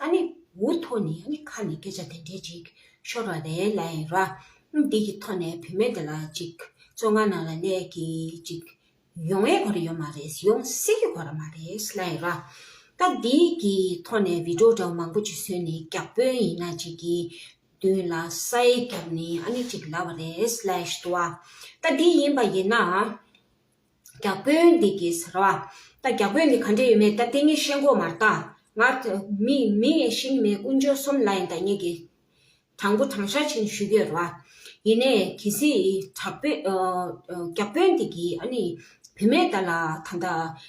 ཨ་ནི་འུ་ཐོག་ནས་ཨ་ནི་ཁ་ནས་སྐད་ཆ་དེ་འདྲས་ཅིག་ཤོར་བ་རེད་ལབ་ཡིན་ར། ཨ་འདི་གི་ཐོག་ནས་བུད་མེད་དེ་ལ་ཅིག་བཙོན་ཁང་ནང་ལ་སླེབས་ཀྱི་ཅིག་ཡོང་ཡས་གོ་རེ་ཡོད་མ་རེད། ཡོང་སྲིད་ཀྱི་གོ་ར་མ་རེད་ལབ་ཡིན་ར། ད་འདི་གི་ཐོག་ནས་བི་ཌིའོ་འདྲ་བོ་མང་པོ་ཅིག་བཟོས་ནས་བརྒྱ་དཔོན་ཡིན་ན་ཅིག་གི་མདུན་ལ་ས་ཡི་རྒྱབ་ནས་ཨ་ནི་ཅིག་ལབ་པ་རེད་ལབ་ཞུ་དུ་བ། ད་འདི་ཡིན་པ་ཡིན་ན། བརྒྱ་དཔོན་འདི་གིས་ཟེར་བ། ད་བརྒྱ་དཔོན་འདི་ག་འདྲ་ཡོད་མེད་ད་དེ་ངས་ཤེས་གོ་མ་རེད་ད། ང་མི་མི་ཡང་ཤེས་ཀྱི་མེད། དཀོན་མཆོག་གསུམ་ལ་ཡིན་ད་ངེད་ཀྱི་དྲང་པོ་དྲང་བཞག་བྱས་ནས་ཞུ་གི་ཡོད་རེད་བ། ཡིན་ནའི་གལ་སྲིད་དྲག་དཔོན་ཨ་ཨ་བརྒྱ་དཔོན་འདི་གིས་ཨ་ནི་བུད་མེད་ད་ལ་ད་ལྟ་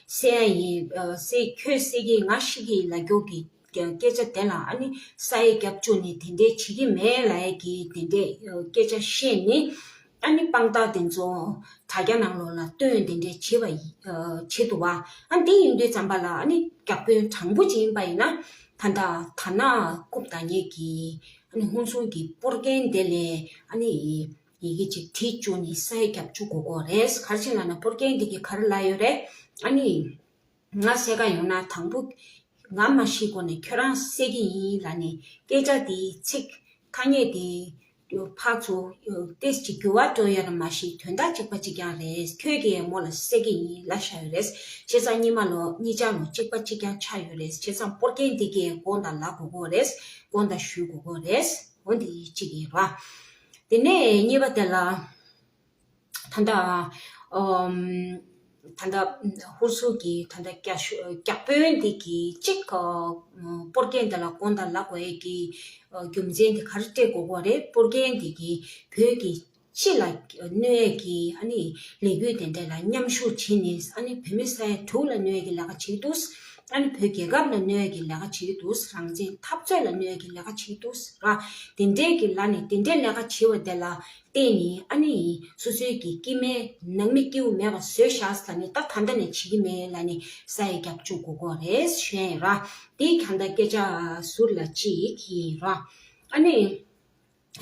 བསད་ཡ་ཡིན་ཨ་བསད་ཁྱོད་བསད་ཀྱི་ང་ཤི་གི་ལབ་རྒྱུ་གི་སྐད་ཆ་དེ་ལ་ཨ་ནི་ས་ཡི་རྒྱབ་བཅུག་ནས་དེ་འདྲས་བྱེད་ཀྱི་མེད་ལབ་ཡ་གི་དེ་འདྲས་སྐད་ཆ་བཤད་ནས་ཨ་ནི་དཔང་རྟགས་དེ་ཚོ་དྲ་རྒྱ་ནང་ལོགས་ལ་སྟོན་དེ་འདྲས་བྱེད་པ་ཡི་བྱེད་འདུག་བ། ཨ་འདི་ཡིན་དུས་ཙམ་པ་ལ་ཨ་ནི་བརྒྱ་དཔོན་དྲང་པོ་ཅིག་ཡིན་པ་ཡིན་ན་ད་ལྟ་དར་ནག་རྐུབ་བཏང་མཁན་གྱི་ཨ་ནི་ཧུན་སུར་གྱི་སྤོར་མཁན་དེ་ལས་ཨ་ནི་ཡི་གེ་ཅིག་བྲིས་བཅུག་ནས་ས་ཡི་རྒྱབ་བཅུག་དགོས་ཀྱི་རེད། ག་རེ་བྱས་ལབ་ན་སྤོར་མཁན་དེ་གིས་ག་རེ་ལབ་ཡོད་རེད། ཨ་ནི། ང་བསད་ག་ཡོང་ན་དང་པོ་ང་མ་ཤི་གོང་ནས་ཁྱོད་རང་བསད་ཀྱི་ཡིན་ལབ་ནས་སྐད་ཆ་དེའི་ཚིག་ཐ་སྙད་དེ་ཕར་ཚུར་ཏོག་ཙམ་འགྱུར་བ་འགྲོ་ཡ་ར་མ་གཞི་དོན་དག་གཅིག་པ་གཅིག་རྐྱང་རེད། ཁྱོད་ཀྱིས་མོ་ལ་བསད་ཀྱི་ཡིན་ལབ་བཞག་ཡོད་རེད། བྱས་ཙང་གཉིས་མ་ལོ་གཉིས་ཆ་ལོ་གཅིག་པ་གཅིག་རྐྱང་ཆགས་ཡོད་རེད། བྱས་ཙང་སྤོར་མཁན་དེ་གས་དགོངས་དག་ལབ་དགོས་ཀྱི་རེད། དགོངས་དག་ཞུ་དགོས་ཀྱི་རེད། འོ་འདི་གཅིག་ཡིན་ར། དེ་ནས་གཉིས་པ་དེ་ལ། ད་ལྟ་ཨམ། ད་ལྟ་ཧུར་སུར་གྱི་ད་ལྟ་སྐྱ་ཤོ་སྐྱ་དཔོན་འདི་གིས་གཅིག་ག་སྤོར་མཁན་འདི་ལ་དགོངས་དག་ལབ་དགོས་ཡས་ཀྱི་རྒྱུ་མཚན་འདི་ག་རེ་སྤྲད་དགོས་ཀྱི་རེད། སྤོར་མཁན་འདི་གིས་བོད་ཀྱི་སྤྱི་ལ་གནོད་ཡས་ཀྱི་ཨ་ནི་ལས་འགུལ་དེ་འདྲ་ལ་མཉམ་ཞུགས་བྱས་ནས་ཨ་ནི་བོད་མི་ས་ཡ་དྲུག་ལ་གནོད་ཡས་ཀྱི་ལས་ཀ་བྱེད་འདུག་ཨ་ནི་བོད་རྒྱལ་ཁབ་ལ་གནོད་ཡས་ཀྱི་ལས་ཀ་བྱེད་འདུག་རང་བཙན་འཐབ་རྩོད་ལ་གནོད་ཡས་ཀྱི་ལས་ཀ་བྱེད་འདུག་ར། དེ་འདྲས་ཀྱི་ལ་ནས་དེ་འདྲས་ལས་ཀ་བྱེད་པ་དེ་ལ། བལྟས་ནས་ཨ་ནི་སོ་སོའི་གི་སྐྱེ་དམན་ནང་མི་སྐྱེ་བོ་མེད་པ་བཟོས་བཞག་ཟེར་ནས་ད་ད་ལྟ་ནས་བྱེད་ཀྱི་མེད་ལབ་ནས་ས་ཡི་རྒྱབ་བཅུག་དགོས་ཀྱི་རེད་ཞུ་ཡ་ཡིན་ར། དེའི་གང་ལྟར་སྐད་ཆ་ཟུར་ལ་གཅིག་ཡིན་ར། ཨ་ནི་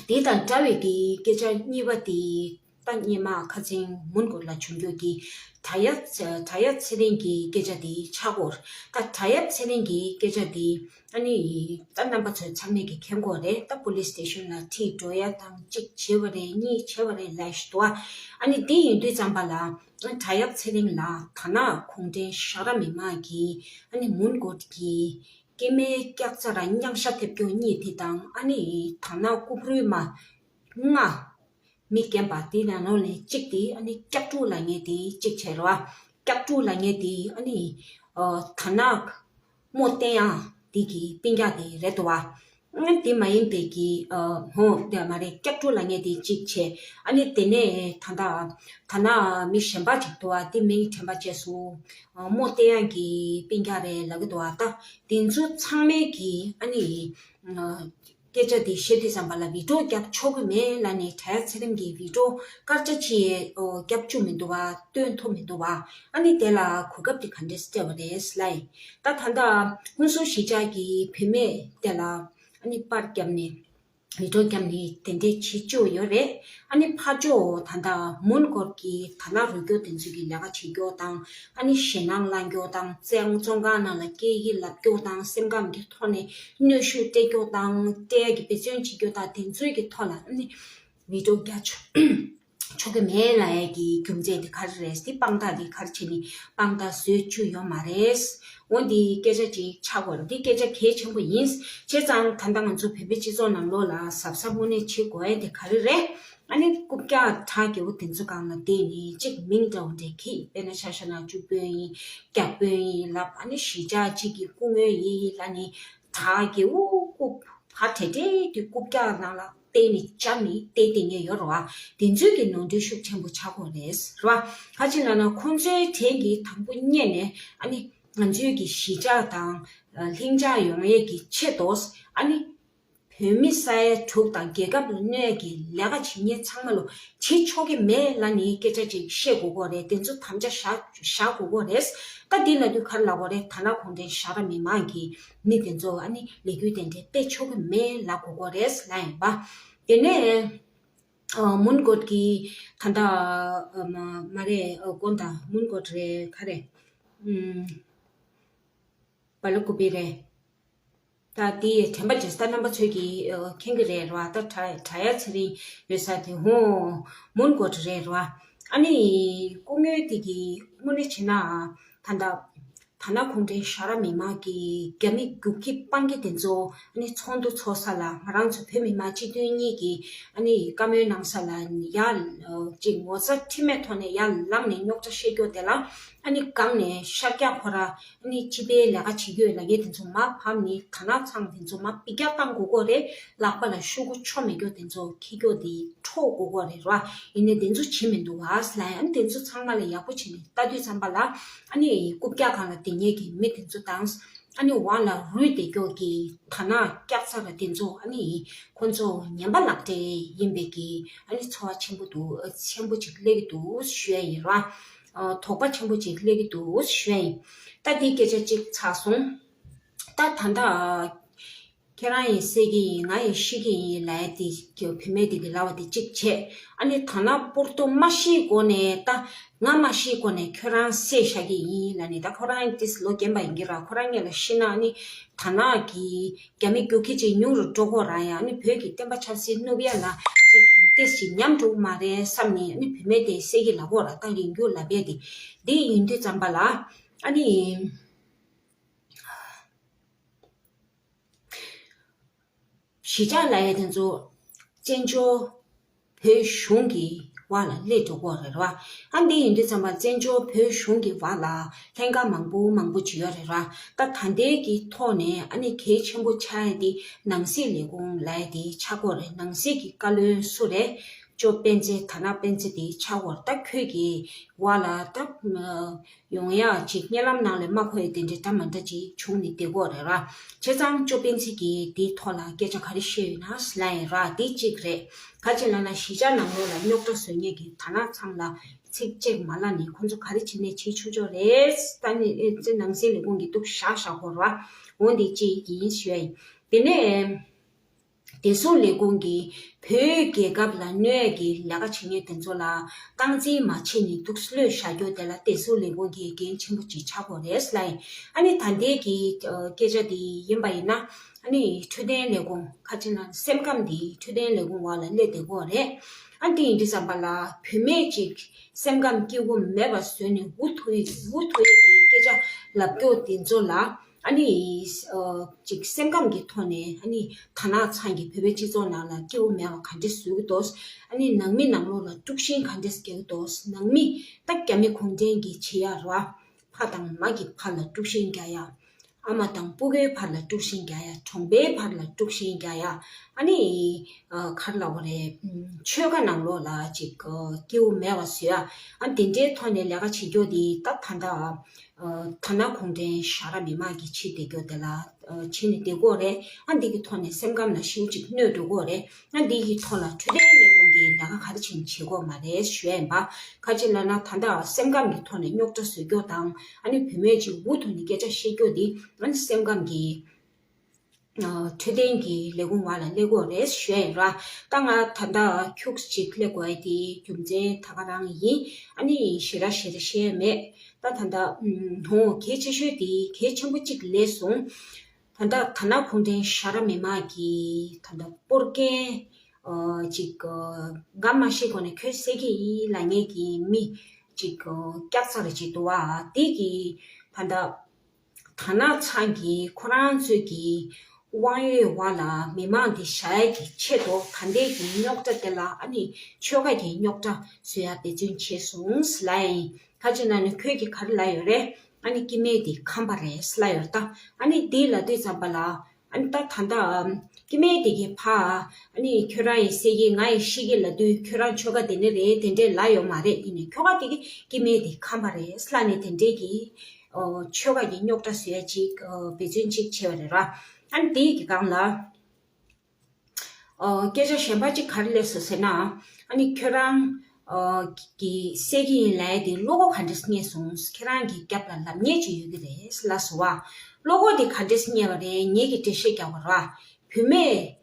དེ་དང་འདྲ་བའི་གི་སྐད་ཆ་གཉིས་པ་དེ་ད་སྔོན་མ་ཁ་སང་མོན་གྷོ་ལ་བྱུང་རྒྱུ་གི་བྲག་གཡབ་བྲག་གཡབ་ཚེ་རིང་གི་སྐད་ཆ་དེ་ཆགས་ཀྱི་ཡོད་རེད། ད་བྲག་གཡབ་ཚེ་རིང་གི་སྐད་ཆ་དེ། ཨ་ནི། ད་རྣམ་པ་ཚོས་ཚང་མས་ཀྱིས་མཁྱེན་གྱི་ཡོད་རེད། ད་པོ་ལིས་སི་ཊེ་ཤན་ལ་ཁྲིད་འགྲོ་ཡ་དང་གཅིག་བྱས་པ་རེད། གཉིས་བྱས་པ་རེད་ལབ་ཞུ་དོ། ཨ་ནི་དེ་ཡིན་དུས་ཙམ་པ་ལ་བྲག་གཡབ་ཚེ་རིང་ལ་དར་ནག་གུང་ཁྲན་ཤ་ར་མི་མང་གིས་ཨ་ནི་མོན་གྷོ་གི་སྐྱེ་དམན་སྐྱག་རྫ་ར་མཉམ་ཤ་ཐེབས་རྒྱུ་གཉིས་དེ་དང་ཨ་ནི་དར་ནག་ལྐུགས་རུས་མ་ལྔ། མི་རྒན་པ་དེ་ནང་ལོགས་ནས་གཅིག་དེ་ཨ་ནི་སྐྱག་ཕྲུག་ལབ་མཁན་དེ་གཅིག་བྱས་རེད་བ། སྐྱག་ཕྲུག་ལབ་མཁན་དེ་ཨ་ནི་ཨ་དར་ནག་རྨོ་བསྟན་ཡག་དེ་གི་སྤུན་ཀྱག་དེ་རེད་འདུག་བ། ཨ་དེ་མ་ཡིན་པའི་གི་ཨ་ཧོ་དེ་མ་རེད། སྐྱག་ཕྲུག་ལབ་མཁན་དེ་གཅིག་བྱས། ཨ་ནི་དེ་ནས་ད་ལྟ་དར་ནག་མི་གཞན་པ་གཅིག་འདུག་བ། དེ་མིང་དྲན་པ་བརྗེད་སོང་། ཨ་རྨོ་བསྟན་ཡག་གི་སྤུན་ཀྱག་རེད་ལབ་ཀྱི་འདུག་བ། ད་དེ་ཚོ་ཚང་མས་གི་ཨ་ནི་ཨ། སྐད་ཆ་དེ་བཤད་དུས་ཙམ་པ་ལ་བི་ཌིའོ་རྒྱབ་ཆོག་གི་མེད་ལབ་ནས་བྲག་གཡབ་ཚེ་རིང་གིས་བི་ཌིའོ་སྐར་ཆ་གཅིག་རྒྱབ་བཅུག་མི་འདུག་བ། སྟོན་ཐུབ་མི་འདུག་བ། ཨ་ནི་དེ་ལ་གོ་སྐབས་དེ་ག་འདྲས་སྤྲད་པ་རེད་ལབ་ཡིན། ད་ད་ལྟ་ཧུན་སུར་གཞིས་ཆགས་ཀྱི་བུད་མེད་དེ་ལ་ཨ་ནི་པར་བརྒྱབ་ནས་བི་ཌིའོ་བརྒྱབ་ནས་དེ་འདྲས་བྱེད་བཅུག་ཡོད་རེད། ཨ་ནི་ཕར་ཕྱོགས་ད་ལྟ་མོན་གྷོ་གི་དར་ནག་རུལ་རྒྱུ་དེ་ཚོ་གི་ལས་ཀ་བྱེད་རྒྱུ་དང་། ཨ་ནི་ཞེད་སྣང་བསླང་རྒྱུ་དང་། བཙོན་བཙོན་ཁང་ནང་ལ་སྐད་ཡིག་ལབ་རྒྱུ་དང་། སེམས་ཁམས་ཀྱི་ཐོག་ནས་གནོན་ཤུགས་སྤྲད་རྒྱུ་དང་། སྤྲད་ཡ་གི་འབད་བརྩོན་བྱེད་རྒྱུ་དང་། དེ་ཚོའི་གི་ཐོག་ལ་ཨ་ནི་བི་ཌིའོ་རྒྱབ་ཆོག་ ཆོག་གི་མེད་ལབ་ཡས་ཀྱི་རྒྱུ་མཚན་དེ་ག་རེ་རེད། དེ་དཔང་རྟགས་དེ་ག་རེ་བྱས་ནས་དཔང་རྟགས་བཟོས་བཅུག་ཡོད་མ་རེད། འོ་འདི་སྐད་ཆ་ཅིག་ཆགས་དགོས་རེད། འདི་སྐད་ཆ་གལ་ཆེན་པོ་ཡིན། བྱས་ཙང་ད་ལྟ་ང་ཚོ་བོད་པའི་སྤྱི་ཚོགས་ནང་ལོགས་ལ་གཟབ་གཟབ་དངོས་གནས་བྱེད་དགོས་ཡས་དེ་ག་རེ་རེད། ཨ་ནི་རྐུབ་བཀྱག་བྲག་རྒྱལ་པོ་དེ་ཚོ་སྒང་ལ་བསྡད་ནས་གཅིག་མིང་འདྲ་བོ་འདྲ་གི། དཔེར་ན་ཆ་བཞག་ན་བཅུ་དཔོན་ཡིན། བརྒྱ་དཔོན་ཡིན་ལབ། ཨ་ནི་གཞིས་ཆགས་གཅིག་གི་སྐུ་ངོ་ཡིན་ལབ་ནས་བྲག་རྒྱལ་པོ་སྐུ་ཕ་བྲེ་བྲེ་དེ་རྐུབ་བཀྱག་ནང་ལ་བསྡད་ནས་འཇམ་ནས་བསྡད་བསྡད་མཁན་ཡོད་རེད་བ། དེ་ཚོས་ཀྱི་ནོར་འཁྲུལ་ཤུགས་ཆེན་པོ་ཆགས་ཀྱི་ཡོད་རེད་རེད་བ། ག་ཅི་ལབ་ན་ཁོང་ཚོའི་གྲས་ཀྱིས་དང་པོ་ཉིད་ནས་ཨ་ནི་ང་ཚོའི་གི་གཞིས་ཆགས་དང་ལྷིང་འཇགས་ཡོང་ཡས་ཀྱི་ཆེད་དུ་ཨ་ནི་བོད་མི་ས་ཡ་དྲུག་དང་རྒྱལ་ཁབ་ལ་གནོད་ཀྱི་ལས་ཀ་བྱེད་མཁན་ཚང་མ་ལོ་བྱེད་ཆོག་གི་མེད་ལབ་ནས་སྐད་ཆ་ཅིག་བཤད་དགོས་ཀྱི་རེད། དེ་ཚོ་དམ་བཅའ་བཞག་བཞག་དགོས་ཀྱི་རེད། ད་འདི་ལབ་དུས་ག་རེ་ལབ་དགོས་རེད། དར་ནག་གུང་ཁྲན་ཤ་ར་མི་མང་གི་མི་དེ་ཚོ་ཨ་ནི་ལས་འགུལ་དེ་འདྲ་སྤེལ་ཆོག་གི་མེད་ལབ་དགོས་ཀྱི་རེད་ལབ་ཡིན་པ། དེ་ནས་ཨ་མོན་གྷོ་གི་ད་ལྟ་ཨ་མ་མ་རེད། ཨ་དགོན་དང་མོན་གྷོ་རེད། ག་རེད། ཨུམ། སྦེལ་ཀོབ་རེད། ད་དེ་དྲན་པ་བརྗེད་ས་རྣམ་པ་ཚོས་ཀྱིས་ཨ་མཁྱེན་གྱི་རེད་ར། ད་དྲ་དྲ་ཡ་ཚེ་རིང་ཡོད་ས་དེ་ཧོ་མོན་གྷོ་རེད་ར། ཨ་ནི་སྐུ་ངོ་དེ་གི་དངོས་གནས་བྱས་ན་ད་ལྟ་དར་ནག་གུང་ཁྲན་ཤ་ར་མི་མང་གི་རྒྱ་མི་རྒྱུག་ཁྱི་སྤང་ཁྱི་དེ་ཚོ་ཨ་ནི་ཚོགས་འདུ་ཚོགས་ས་ལ་ང་རང་ཚོ་བོད་མི་མང་སྤྱི་མཐུན་གཉིས་ཀྱིས་ཨ་ནི་བཀའ་མོལ་གནང་ས་ལ་ཡར་ཅིག་ངོ་ཚ་ཁྲེལ་མེད་ཐོག་ནས་ཡར་ལངས་ནས་རྙོག་དྲ་བཤད་རྒྱུ་དེ་ལ་ཨ་ནི་སྒང་ནས་ཤར་རྒྱག་ཁོ་ར། ཨ་ནི་སྤྱི་པའི་ལས་ཀ་བྱེད་རྒྱུ་ལ་ངས་དེ་ཚོ་མར་ཕབ་ནས་དར་ནག་ཚང་དེ་ཚོ་མར་སྤི་རྒྱག་བཏང་དགོས་ཀྱི་རེད། ལག་པ་ལ་ཤོག་གུ་ཆོ་མེད་རྒྱུ་དེ་ཚོ་འཁྱེར་རྒྱུ་དེ་འཕྲོག་དགོས་ཀྱི་རེད་ར། ཡིན་ནའི་དེ་ཚོ་བྱེད་མི་འདུག་བ་ལབ་ཡ། ཨ་ནི་དེ་ཚོ་ཚང་མ་ལ་ཡག་པོ་བྱས་ནས་ལྟ་དུས་ཙམ་པ་ལ་ཨ་ནི་རྐུབ་བཀྱག་སྒང་ལ་བསྡད་མཁན་གྱི་མི་དེ་ཚོ་དང་ཨ་ནི་འོག་ལ་རུལ་བསྡད་རྒྱུ་གི་དར་ནག་སྐྱག་ཚ་ར་དེ་ཚོ་ཨ་ནི་ཁོ་ཚོ་ངན་པ་ལག་འབྲེལ་ཡིན་པའི་གི་ཨ་ནི་ཚོར་བ་ཆེན་པོ་འདུག་ཆེན་པོ་ཅིག་སླེབས་ཀྱི་འདུག་ཞུ་ཡ་ཡིན་ར། ཨ་དོགས་པ་ཆེན་པོ་ཅིག་སླེབས་ཀྱི་འདུག་ཞུ་ཡ་ཡིན། ད་འདི་སྐད་ཆ་གཅིག་ཚར་སོང་། ད་ད་ལྟ་ཁྱེད་རང་ཡིས་བསད་ཀྱི་ཡིན། ང་ཡིས་བཤིག་གི་ཡིན་ལབ་ཡ་དེ་ཀྱི་བུད་མེད་དེ་གི་ལབ་པ་དེ་གཅིག་བྱས། ཨ་ནི་དར་ནག་སྤོར་ཏོ་མ་བཤིག་གོང་ནས་ད་ང་མ་བཤིག་གོང་ནས་ཁྱོད་རང་བསད་བཞག་གི་ཡིན་ལབ་ནས། ད་ཁོ་རང་ཏིས་ལོ་རྒན་པ་ཡིན་གྱི་ར། ཁོ་རང་ངེད་ལ་ཤི་ན་ཨ་ནི་དར་ནག་གི་རྒྱ་མི་རྒྱུག་ཁྱི་ཅིག་ཉུང་རུ་འགྲོ་གོ་ར། ཡང་ཨ་ནི་བོད་ཀྱི་བསྟན་པ་ཆབ་སྲིད་བསྣུབ་ཡ་ལ་ཅིག་ཏིས་ཅིག་ཉམས་འགྲོ་གི་མ་རེད་བསམ་ནས་ཨ་ནི་བུད་མེད་དེ་བསད་ཀྱི་ལབ་གོ་ར། ད་རིང་རྒྱུ་ལབ་ཡ་དེ་འདི་ཡིན་དུས་ཙམ་པ་ལ་ཨ་ནི། གཞིས་ཆགས་ལབ་ཡ་དེ་ཚོ་བཙན་བྱོལ་བོད་གཞུང་གི་བར་ལ་སླེབས་འགྲོ་གི་རེད་བ། ཨ་འདི་ཡིན་དུས་ཙམ་པ་བཙན་བྱོལ་བོད་གཞུང་གི་བར་ལ་ལྷན་ཁག་མང་པོ་མང་པོ་ཅིག་ཡོད་རེད་བ། ད་ད་ལྟའི་གི་ཐོག་ནས་ཨ་ནི་གལ་ཆེན་པོ་ཆགས་ཡ་དེ་ནང་སྲིད་ལས་ཁུངས་ལབ་ཡ་དེ་ཆགས་ཀྱི་རེད། ནང་སྲིད་ཀྱི་བཀའ་བློན་སུ་རེད། ཅོ་སྤེན་ཚེ། དར་ནག་སྤེན་ཚེ་དེ་ཆགས་ཀྱི་རེད། ད་ཁོས་ཀྱི་བར་ལ་ད། ཡོང་ཡག་ཅིག་བརྙན་ལམ་ནང་ལ་མ་འཁོད་ཡ་དེ་འདྲ་འདྲ་མ་འདྲ་ཅིག་བྱུང་ནས་བསྡད་ཀྱི་ཡོད་རེད་ར། བྱས་ཙང་ཅོ་སྤེན་ཚེ་གིས་དེའི་ཐོག་ལ་སྐད་ཆ་ག་རེ་བཤད་ཡོད་ན་ལབ་ཡིན་ར། དེ་གཅིག་རེད། ག་ཅི་ལབ་ན་གཞིས་ཆགས་ནང་ལོགས་ལ་རྙོག་དྲ་བཟོ་མཁན་གྱི་དར་ནག་ཚང་ལ་ཚིག་གཅིག་མ་ལབ་ནས་ཁོང་ཚོ་ག་རེ་བྱེད་ནས་བྱེད་ཆོག་ཆོག་རེད། ད་ནི་ཨེ་ཙི་ནང་སྲིད་ལས་ཁུངས་ཀྱིས་འདུག་བཞག་བཞག་གི་ཡོད་ར། འོ་འདི་གཅིག་ཡིན་ཞུ་ཡ་ཡིན། དེ་ནས། བདེ་སྲུང་ལས་ཁུངས་ཀྱིས་བོད་རྒྱལ་ཁབ་ལ་གནོད་ཡ་གི་ལས་ཀ་བྱེད་མཁན་དེ་ཚོ་ལ་སྟངས་འཛིན་མ་བྱས་ནས་འདུག་གློད་བཞག་རྒྱུ་དེ་ལ་བདེ་སྲུང་ལས་ཁུངས་ཀྱི་འགན་ཆེན་པོ་ཅིག་ཆགས་ཀྱི་ཡོད་རེད་ལབ་ཡིན། ཨ་ནི་ད་ལྟའི་གི་ཨ་སྐད་ཆ་དེ་ཡིན་པ་ཡིན་ན་ཨ་ནི་འཕྲོད་བསྟེན་ལས་ཁུངས་ཁ་ཅིག་ན་སེམས་ཁམས་དེ་འཕྲོད་བསྟེན་ལས་ཁུངས་འོག་ལ་སླེབས་བསྡད་ཀྱི་ཡོད་རེད། ཨ་འདི་ཡིན་དུས་ཙམ་པ་ལ་བུད་མེད་ཅིག་སེམས་ཁམས་སྐྱིད་པོ་མེད་པ་བཟོས་ནས་འུ་ཐུག་འུ་ཐུག་གི་སྐད་ཆ་ལབ་རྒྱུ་དེ་ཚོ་ལ། ཨ་ནི། ཨ་ཅིག་སེམས་ཁམས་ཀྱི་ཐོག་ནས་ཨ་ནི་དར་ནག་ཚང་གིས་བོད་པའི་སྤྱི་ཚོགས་ནང་ལ་སྐྱིད་པོ་མེད་པ་ག་འདྲས་བཟོ་གི་འདུག་ཨ་ནི་ནང་མི་ནང་ལོགས་ལ་དཀྲུག་ཤིང་ག་འདྲས་རྒྱག་གི་འདུག་ནང་མི་ད་རྒྱ་མི་གུང་ཁྲན་གྱིས་བྱེད་ཡ་ར། ཕ་དང་མ་གི་བར་ལ་དཀྲུག་ཤིང་རྒྱག་ཡ། ཨ་མ་དང་སྤུ་གུའི་བར་ལ་དཀྲུག་ཤིང་རྒྱག་ཡ། གྲོང་པའི་བར་ལ་དཀྲུག་ཤིང་རྒྱག་ཡ། ཨ་ནི། ཨ་ག་རེ་ལབ་དགོས་རེད། ཆོལ་ཁ་ནང་ལོགས་ལ་ཅིག་སྐྱིད་པོ་མེད་པ་བཟོ་ཡ། ཨ་དེ་འདྲའི་ཐོག་ནས་ལས་ཀ་བྱེད་རྒྱུ་དེ་ད་ད་ལྟ། ཨ་དར་ནག་གུང་ཁྲན་ཤ་ར་མི་མང་གིས་བྱེད་བསྡད་རྒྱུ་དེ་ལ་ཨ་བྱེད་ནས་བསྡད་ཀྱི་ཡོད་རེད། ཨ་འདི་གི་ཐོག་ནས་སེམས་ཁམས་ལ་ཤུགས་ཅིག་གནོད་འགྲོ་གི་ཡོད་རེད། ཨ་འདི་གི་ཐོག་ལ་འཕྲོད་བསྟེན་ལས་ཁུངས་ཀྱིས་ལས་ཀ་ག་རེ་བྱས་ནས་བྱེད་ཀྱི་ཡོད་མ་རེད་ཞུ་ཡ་ཡིན་པ། ག་ཅི་ལབ་ན་ད་ལྟ་སེམས་ཁམས་ཀྱི་ཐོག་ནས་རྙོག་དྲ་བཟོ་རྒྱུ་དང་ཨ་ནི་བུད་མེད་ཅིག་འུ་ཐུག་ནས་སྐད་ཆ་བཤད་རྒྱུ་འདི་ཨ་ནི་སེམས་ཁམས་ཀྱི་ཨ་འཕྲོད་བསྟེན་གྱི་ལས་ཁུངས་འོག་ལ་སླེབས་ཀྱི་ཡོད་རེད་ཞུ་ཡ་ཡིན་ར། ད་ང་ད་ལྟ་ཁྱུག་ཅིག་སླེབས་དགོས་ཡ་དེ་རྒྱུ་མཚན་ད་ག་རང་ཡིན། ཨ་ནི་ཞེ་དྲག་ཞེ་དྲག་བཤད་ཡ་མེད། ད་ད་ལྟ་ཨུམ་ཧོ་གལ་ཆེ་ཤོས་དེ་གལ་ཆེན་པོ་གཅིག་སླེབས་སོང་། ད་ལྟ་དར་ནག་གུང་ཁྲན་ཤ་ར་མི་མང་གིས་ད་ལྟ་སྤོར་མཁན་ ཨོ་ཅིག་ཨོ་ང་མ་ཤེས་གོང་ནས་ཁྱོད་སེ་གི་ཡིན་ལབ་མཁན་གྱི་མི་ཅིག་ཨོ་སྐྱག་ཚར་ཅིག་འདུག་བ། དེ་གི་ད་ལྟ་དར་ནག་ཚང་གིས་ཁོ་རང་ཚོའི་གི་དབང་ཡོད་བ་ལ་མི་མང་འདི་བཞག་ཡས་ཀྱི་ཆེད་དུ་ད་ལྟའི་གི་རྙོག་དྲ་དེ་ལ་ཨ་ནི་ཆོལ་ཁ་གི་རྙོག་དྲ་བཟོ་ཡ་འབད་བརྩོན་བྱས་སོང་ལབ་ཡིན། ཁ་ཅིག་ན་ནི་ཁོས་ཀྱི་ག་རེ་ལབ་ཡོད་རེད། ཨ་ནི་སྐྱེ་དམན་དེ་ཁམས་པ་རེད་ལབ་ཡོད་ད། ཨ་ནི་དེ་ལབ་དུས་ཙམ་པ་ལ། ཨ་ནི་ད་ད་ལྟ་སྐྱེ་དམན་དེ་གི་ཕ་ཨ་ནི་ཁྱོད་རང་ཡི་སེ་གི་ང་ཡི་ཤི་གི་ལབ་དུས་ཁྱོད་རང་ཆོལ་ཁ་དེ་ནི་རེད་དེ་འདྲས་ལབ་ཡོད་མ་རེད། ཡིན་ནའི་ཁྱོ་ག་དེ་གི་སྐྱེ་དམན་དེ་ཁམས་པ་རེད་ལབ་ནས་དེ་འདྲས་ཀྱི་ཨོ་ཆོལ་ཁ་གི་རྙོག་དྲ་བཟོ་ཡ་ཅིག་ཨོ་འབད་བརྩོན་ཅིག་བྱས་པ་རེད་ར། ཨ་ནི་དེ་གི་སྒང་ལ། ཨོ་སྐད་ཆ་གཞན་པ་ཅིག་ག་རེ་སླེབས་སོང་ཟེར་ན། ཨ་ནི་ཁྱོད་རང་ཨོ་གི་སེ་གི་ཡིན་ལབ་ཡ་དེ་བློ་ཁོག་ག་འདྲས་རྙེད་སོང་། ཁྱེད་རང་གི་རྒྱབ་ལ་ལབ་མཁན་ཅིག་ཡོད་ཀྱི་རེད་ལབ་སོང་བ། བློ་ཁོག་དེ་ག་འདྲས་རྙེད་པ་རེད། ངེད་ཀྱིས་འགྲེལ་བཤད་རྒྱག་པ་ར། བུད་མེད་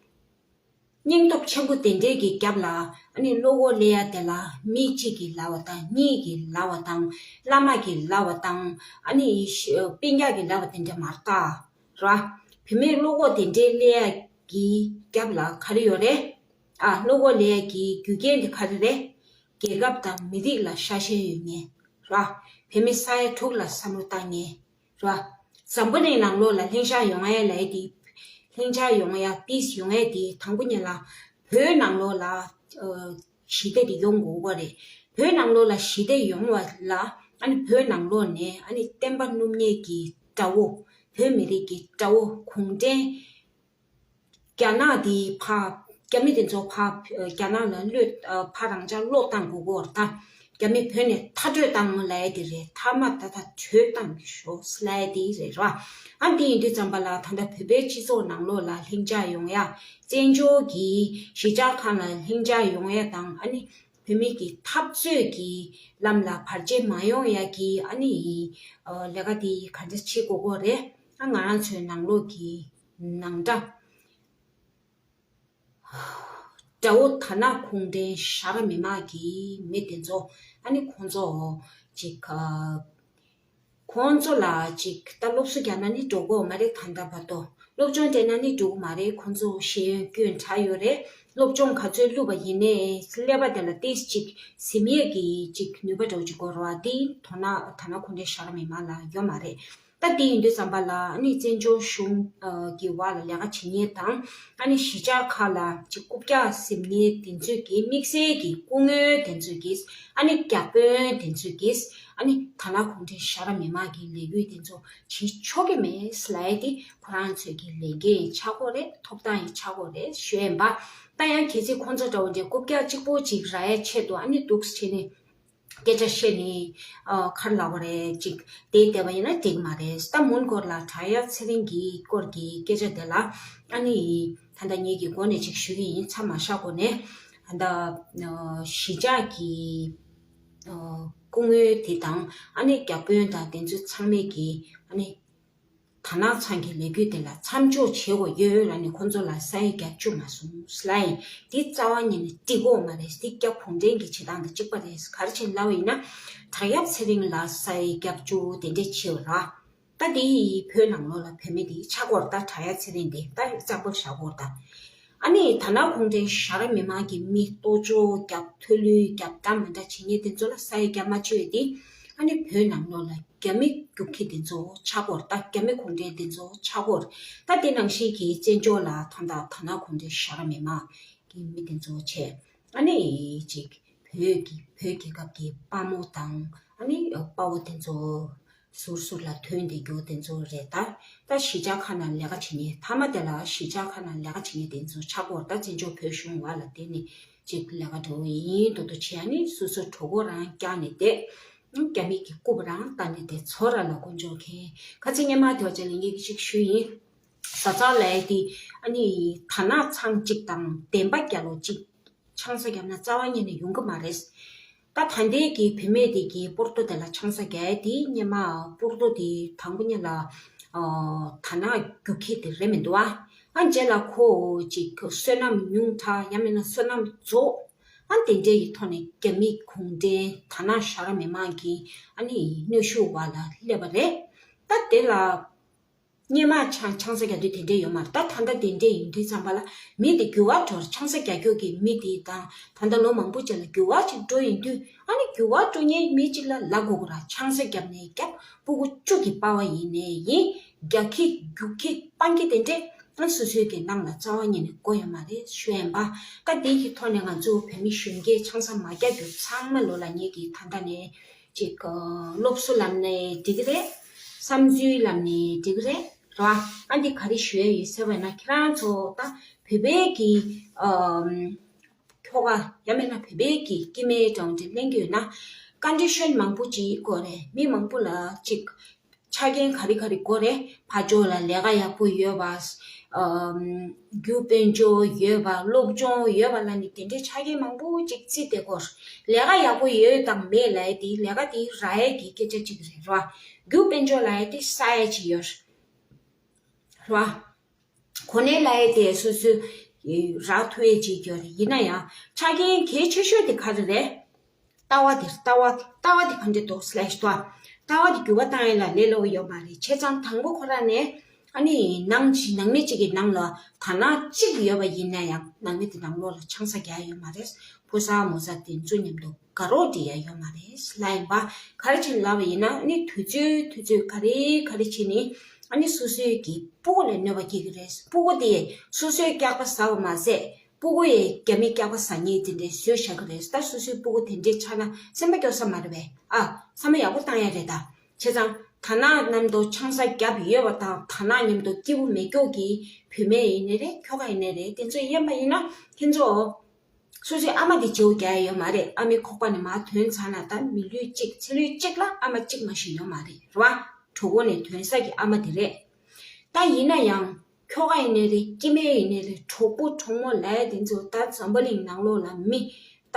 སྙིང་སྟོབས་ཆེན་པོ་དེ་འདྲས་ཀྱི་རྒྱབ་ལ་ཨ་ནི་བློ་ཁོག་སླེབས་ཡ་དེ་ལ་མི་གཅིག་གིས་ལབ་པ་དང་། གཉིས་ཀྱིས་ལབ་པ་དང་། བླ་མ་གིས་ལབ་པ་དང་། ཨ་ནི་སྤུན་ཀྱག་གིས་ལབ་པ་དེ་འདྲས་མ་རེད་ད། ར། བུད་མེད་བློ་ཁོག་དེ་འདྲའི་སླེབས་ཡ་གི་རྒྱབ་ལ་ག་རེ་ཡོད་རེད། ཨ་བློ་ཁོག་སླེབས་ཡ་གི་རྒྱུ་རྐྱེན་དེ་ག་རེ་རེད། རྒྱལ་ཁབ་དང་མི་རིགས་ལ་ཤ་ཞེན་ཡོད་མཁན། ར། བོད་མི་ས་ཡ་དྲུག་ལ་བསམ་བློ་བཏང་མཁན། ར། འཛམ་བུ་གླིང་ནང་ལོགས་ལ་ལྷིང་འཇགས་ཡོང་ཡ་ལབ་ཡ་དེ། ལྷིང་འཇགས་ཡོང་ཡ་པིས་ཡོང་ཡ་དེ་དང་པོ་ཉིད་ལ་བོད་ནང་ལོགས་ལ་ཨ་ཞི་བདེ་དེ་ཡོང་དགོས་པ་རེད། བོད་ནང་ལོགས་ལ་ཞི་བདེ་ཡོང་བ་ལ་ཨ་ནི་བོད་ནང་ལོགས་ནས་ཨ་ནི་བསྟན་པ་སྣུམ་མཁན་གྱི་དགྲ་བོ། བོད་མི་རིགས་ཀྱི་དགྲ་བོ་གུང་ཁྲན། རྒྱ་ནག་དེ་ཕ། རྒྱ་མི་དེ་ཚོ་ཕ། རྒྱ་ནག་ལ་བློས་ཕ་རང་ཅག་བློས་བཏང་དགོས་ཀྱི་ཡོད་རེད་ད། རྒྱ་མི་བོད་ནས་མཐའ་སྐྲོད་བཏང་ལབ་ཡ་དེ་རེད། མཐའ་མ་ད་ལྟ་བྲོས་བཏང་གི་ཤོག་ལབ་ཡ་དེ་རེད་ར། ཨ་འདི་ཡིན་དུས་ཙམ་པ་ལ་ད་ལྟ་བོད་པའི་སྤྱི་ཚོགས་ནང་ལོགས་ལ་ལྷིང་འཇགས་ཡོང་ཡ། བཙན་བྱོལ་གྱི་གཞིས་ཆགས་ཁག་ལ་ལྷིང་འཇགས་ཡོང་ཡ་དང་། ཨ་ནི་བོད་མི་གི་འཐབ་རྩོད་ཀྱི་ལམ་ལ་བར་ཆད་མ་ཡོང་ཡ་གི་ཨ་ནི་ལས་ཀ་དེ་ག་འདྲ་བྱེད་དགོས་ཀྱི་ཡོད་རེད། ཨ་ང་རང་ཚོའི་ནང་ལོགས་ཀྱི་ནང་འདྲ། དགྲ་བོ་དར་ནག་གུང་ཁྲན་ཤ་ར་མི་མང་གི་མི་དེ་ཚོ། ཨ་ནི་ཁོང་ཚོ་ཅིག་ཁོང་ཚོ་ལ་ཅིག་ད་སློབ་གསོ་རྒྱག་ན་ནི་འགྲོ་གི་ཡོད་མ་རེད། ད་ལྟ་བར་དུ་སློབ་སྦྱོང་སྤྲད་ན་ནི་འགྲོ་གི་མ་རེད། ཁོང་ཚོ་ཤེས་ཡོན་སྐྱོན་དྲག་ཡོད་རེད། སློབ་སྦྱོང་ག་ཚོད་བླུགས་པ་ཡིན་ནའི་ཀླད་པ་དེ་ལ་ཏོག་ཙམ་ཅིག་ཟིན་ཡས་ཀྱི་ཅིག་ནུས་པ་འདྲ་བོ་ཅིག་དགོས་རེད་བ། དེ་དོ་ན་དར་ནག་གུང་ཁྲན་ཤ་ར་མི་མང་ལ་ཡོད་མ་རེད། ད་དེ་ཡིན་དུས་ཙམ་པ་ལ་ཨ་ནི་བཙན་བྱོལ་གཞུང་གི་འོག་ལ་ལས་ཀ་བྱེད་མཁན་དང་། ཨ་ནི་གཞིས་ཆགས་ཁག་ལ་ཅིག་རྐུབ་བཀྱག་ཟིན་མཁན་དེ་ཚོས་ཀྱིས། དམིགས་བསལ་གྱི་སྐུ་ངོ་དེ་ཚོས་ཀྱིས། ཨ་ནི་བརྒྱ་དཔོན་དེ་ཚོས་ཀྱིས། ཨ་ནི་དར་ནག་གུང་ཁྲན་ཤ་ར་མི་མང་གི་ལས་འགུལ་དེ་ཚོ་བྱེད་ཆོག་གི་མེད་ལབ་ཡ་དེ་ཁོ་རང་ཚོས་ཀྱི་ལས་འགན་ཆགས་ཀྱི་ཡོད་རེད། ཐོབ་ཐང་ཡང་ཆགས་ཀྱི་ཡོད་རེད་ཞུ་ཡ་ཡིན་པ། ད་ཡང་གལ་སྲིད་ཁོང་ཚོ་འདྲ་བོ་འདྲའི་རྐུབ་བཀྱག་གཅིག་པོ་ཅིག་རག་ཡ་ཆེད་དུ་ཨ་ནི་འདུག་སེ་བྱས་ནས། སྐད་ཆ་བཤད་ནས་ཨ་ག་རེ་ལབ་དགོས་རེད། ཅིག་དེ་བསྡད་པ་ཡིན་ན་འགྲིག་མ་རེད། ད་མོན་གྷོ་ལ་བྲག་གཡབ་ཚེ་རིང་གི་སྐོར་གྱི་སྐད་ཆ་དེ་ལ་ཨ་ནི་ད་ལྟ་ངེད་ཀྱི་འགོ་ནས་ཅིག་ཞུ་གི་ཡིན། མཚམས་མ་བཞག་གོང་ནས། ད་ལྟ་གཞིས་ཆགས་ཀྱི་སྐུ་ངོ་དེ་དང་ཨ་ནི་བརྒྱ་དཔོན་དང་དེ་ཚོ་ཚང་མས་ཀྱི་ཨ་ནི། དར་ནག་ཚང་གི་ལས་འགུལ་དེ་ལ་མཚམས་འཇོག་བྱེད་དགོས་ཡོད་ལབ་ནས་ཁོང་ཚོ་ལ་ས་ཡིག་རྒྱག་བཅུག་མ་སོང་ལབ་ཡིན། འདི་རྩ་བ་ཉིད་ནས་འགྲིག་གི་ཡོད་མ་རེད། འདི་སྐྱབས་གུང་ཁྲན་གྱི་བྱེད་སྟངས་དང་གཅིག་པ་རེད། ག་རེ་བྱས་ལབ་པ་ཡིན་ན། བྲག་གཡབ་ཚེ་རིང་ལ་ས་ཡིག་རྒྱག་བཅུག་དེ་འདྲས་བྱས་པ་ར། ད་འདི་བོད་ནང་ལོགས་ལ་བོད་མི་འདི་ཆགས་ཀྱི་ཡོད་རེད། ད་བྲག་གཡབ་ཚེ་རིང་འདི་ད་གཙང་པོར་བཞག་དགོས་རེད་ད། ཨ་ནི་དར་ནག་གུང་ཁྲན་ཤ་ར་མི་མང་གི་མི་གཏོ་བཅོམ་རྒྱབ། ཐོ་ལུས་རྒྱབ། འདྲ་མི་འདྲ་བྱེད་མཁན་དེ་ཚོ་ལ་ས་ཡིག་རྒྱག་མ་བཅུག་པ་དེ། ཨ་ནི་བོད་ནང་ལོགས་ལ་རྒྱ་མི་རྒྱུག་ཁྱི་དེ་ཚོ་ཆགས་ཀྱི་ཡོད་རེད། ད་རྒྱ་མི་གུང་ཁྲན་དེ་ཚོ་ཆགས་ཀྱི་ཡོད་རེད། ད་དེ་ནང་བཞིན་གྱི་བཙན་བྱོལ་ལ་ད་ལྟ་དར་ནག་གུང་ཁྲན་ཤ་ར་མི་མང་གི་མི་དེ་ཚོ་བྱས། ཨ་ནི་ཅིག་བོད་ཀྱི་བོད་རྒྱལ་ཁབ་ཀྱི་དཔའ་མོ་དང་། ཨ་ནི་དཔའ་བོ་དེ་ཚོ་ཟུར་ཟུར་ལ་ཐོན་བསྡད་རྒྱུ་དེ་ཚོ་རེད་ད། ད་གཞིས་ཆགས་ཁག་ནང་ལས་ཀ་བྱེད་མཁན། མཐའ་མ་དེ་ལ་གཞིས་ཆགས་ཁག་ནང་ལས་ཀ་བྱེད་མཁན་དེ་ཚོ་ཆགས་ཀྱི་ཡོད་རེད། ད་བཙན་བྱོལ་བོད་གཞུང་འོག་ལ་བསྡད་ནས་ཅིག་ལས་ཀ་འགྲོ་གི་ཡིན་མདོག་མདོག་བྱས། ཨ་ནི་སོ་སོ་གྲོད་ཁོག་རང་བཀྱག་ནས་བསྡད། རྒྱ་མི་གི་རྐུབ་རང་བཏགས་ནས་བསྡད། ཚོ་ར་ལ་དཀོན་མཆོག་མཁྱེན། ཁ་ཚིག་སྔོན་མ་དེ་བ་ཅན་ལ་ངས་ཅིག་ཞུས་ཡིན། བཟའ་ཚང་ལབ་ཡ་དེ་ཨ་ནི་དར་ནག་ཚང་གཅིག་དང་བདེན་པ་རྒྱལ་ལོ་གཅིག་ཆང་ས་བརྒྱབ་ན་རྩ་བ་ཉིད་ནས་ཡོང་གི་མ་རེད། ད་ད་ལྟའི་གི་བུད་མེད་དེ་གི་སྤོར་ཏོ་དེ་ལ་ཆང་ས་རྒྱག་ཡ་དེ། སྔོན་མ་སྤོར་ཏོ་དེ་དང་པོ་ཉིད་ལ་ཨ་དར་ནག་རྒྱུག་ཁྱི་དེ་རེད་མི་འདུག་ཨ། ཨ་རྗེས་ལ་ཁོ་ཅིག་བསོད་ནམས་ཉུང་དྲགས། ཡང་མིན་ན་བསོད་ནམས་རྫོགས། ཨ་དེ་འདྲའི་གི་ཐོག་ནས་རྒྱ་མི་གུང་ཁྲན་དར་ནག་ཤ་ར་མི་མང་གི་ཨ་ནི་གནོན་ཤུགས་འོག་ལ་སླེབས་པ་རེད། ད་དེ་ལ། སྔོན་མ་ཆང་ཆང་ས་རྒྱག་དུས་དེ་འདྲས་ཡོད་མ་རེད། ད་ད་ལྟ་དེ་འདྲས་ཡིན་དུས་ཙམ་པ་ལ་མི་དེ་འགྱུར་བ་འགྲོ་ཆང་ས་རྒྱག་རྒྱུ་གི་མི་དེ་དང་ད་ལྟ་ལོ་མང་པོ་ཅིག་ལ་འགྱུར་བ་ཅིག་འགྲོ་ཡིན་དུས། ཨ་ནི་འགྱུར་བ་འགྲོ་མཁན་མི་གཅིག་ལ་ལབ་དགོས་ཀྱི་ར། ཆང་ས་བརྒྱབ་ནས་བརྒྱབ། སྤུ་གུ་བཅུ་གི་པ་ཕ་ཡིན་ནའི་ཡིན། རྒྱག་ཁྱི་རྒྱུག་ཁྱི་སྤང་ཁྱི་དེ་འདྲས་ཨ་སོ་སོའི་གི་ནང་ལ་རྩ་བ་ཉིད་ནས་དགོས་ཡོད་མ་རེད་ཞུ་ཡིན་པ། ད་དེ་གི་ཐོག་ནས་ང་ཚོ་བོད་མི་གཞོན་སྐྱེས་ཆང་ས་མ་རྒྱག་རྒྱུ་ཚང་མ་ལོ་ལ་ངེད་ཀྱི་ད་ལྟ་ནས་ཅིག་སློབ་གསོ་ལམ་ནས་འགྲིག་གི་རེད། བསམ་ཚུལ་ལམ་ནས་འགྲིག་གི་རེད། རེད་བ། ཨ་འདི་ག་རེ་ཞུ་ཡ་ཡོད་ཟེར་བ་ན། ཁྱེད་རང་ཚོ་ད་བོད་པའི་གི་ཨམ་ཁྱོ་ག་ཡང་མིན་ན་བོད་པའི་གི་སྐྱེ་དམན་འདྲ་བོ་འདྲ་ལེན་གྱི་ཡོད་ན། ཀོན་ཌི་ཤན་མང་པོ་ཅིག་དགོས་རེད། མི་མང་པོ་ལ་ཅིག་ཆ་རྐྱེན་ག་རེ་ག་རེ་དགོས་རེད། ཕར་ཕྱོགས་ལ་ལས་ཀ་ཡག་པོ་ཡོད་པ། ཨམ་རྒྱུ་དཔལ་འབྱོར་ཡོད་པ། སློབ་སྦྱོང་ཡོད་པ་ལ་ནི་དེ་འདྲའི་ཆ་རྐྱེན་མང་པོ་ཅིག་བརྩིས་ཏེ་དགོས། ལས་ཀ་ཡག་པོ་ཡོད་དང་མེད་ལབ་ཡ་དེ་ལས་ཀ་དེ་རག་ཡ་གི་སྐད་ཆ་ཅིག་རེད་ར། རྒྱུ་དཔལ་འབྱོར་ལབ་ཡ་དེ་བསགས་ཡ་ཅིག་ཡོད་ར། གོ་གནས་ལབ་ཡ་དེ་སོ་སོའི་རག་ཐུབ་ཡ་ཅིག་ཡོད་རེད། ཡིན་ན་ཡང་ཆ་རྐྱེན་གལ་ཆེ་ཤོས་དེ་ག་རེ་རེད། ལྟ་བ་དེ། ལྟ་བ། ལྟ་བ་དེ་ག་འདྲ་འདུག་སླེབས་ཏོ། ལྟ་བ་དེ་འགྱུར་བ་བཏང་ཡ་ལ་ལས་སླ་པོ་ཡོད་མ་རེད། བྱས་ཙང་དང་པོ་ཁོ་རང་ནས་ཨ་ནི་ནང་ཅི་ནང་མི་གཅིག་གི་ནང་ལ་དར་ནག་གཅིག་ཡོད་པ་ཡིན་ན་ཡང་ནང་མི་དེ་ནང་ལོགས་ལ་ཆང་ས་རྒྱག་ཡ་ཡོད་མ་རེད། ཕོ་གསར་མོ་གསར་དེ་ཚོ་མཉམ་དུ་དགའ་རོགས་སྒྲིག་ཡ་ཡོད་མ་རེད་ལབ་ཡིན་པ། ག་རེ་བྱས་ནས་ལབ་པ་ཡིན་ན། ཨ་ནི་དུས་ཚོད་དུས་ཚོད་ག་རེ་ག་རེ་བྱས་ནས་ཨ་ནི་སོ་སོའི་གི་སྤུ་གུ་ལ་གནོད་པ་སྐྱེལ་གི་རེད། སྤུ་གུ་དེ་སོ་སོའི་སྐྱག་པ་ཟ་བ་མ་ཟད་སྤུ་གུ་ཡི་རྒྱ་མི་སྐྱག་པ་ཟ་མཁན་དེ་འདྲས་བཟོས་བཞག་གི་རེད། ད་སོ་སོའི་སྤུ་གུ་དེ་འདྲས་ཆགས་ན་སེམས་པ་སྐྱོ་ས་མ་རེད་པས། ཨ། བསམ་བློ་ཡག་པོ་བཏང་ཡ་རེད་ད། བྱས་ཙང་དར་ནག་མཉམ་དུ་ཆང་ས་བརྒྱབ་ཡོད་པ་དང་། དར་ནག་མཉམ་དུ་སྐྱིད་པོ་མེད་ཀྱོག་གི་བུད་མེད་ཡིན་ནའི་རེད། ཁྱོ་ག་ཡིན་ནའི་རེད། དེ་ཚོ་ཡིན་པ་ཡིན་ན་ཁྱེད་ཚོ། སོ་སོའི་ཨ་མ་དེ་བརྗེ་པོ་རྒྱག་ཡ་ཡོད་མ་རེད། ཨ་མའི་ཁོག་པ་ནས་མར་ཐོན་ཚར་ན་ད་མི་ལུས་གཅིག་ཚེ་ལུས་གཅིག་ལ་ཨ་མ་གཅིག་མ་ཞིག་ཡོད་མ་རེད། རེད་བ། གྲོད་ཁོག་ནས་ཐོན་ས་གི་ཨ་མ་དེ་རེད། ད་ཡིན་ན་ཡང་ཁྱོ་ག་ཡིན་ནའི་རེད། སྐྱེ་དམན་ཡིན་ནའི་རེད། གྲོགས་པོ་གྲོགས་མོ་ལབ་ཡ་དེ་ཚོ་ད་འཛམ་བུ་གླིང་ནང་ལོགས་ལ་མི་ད་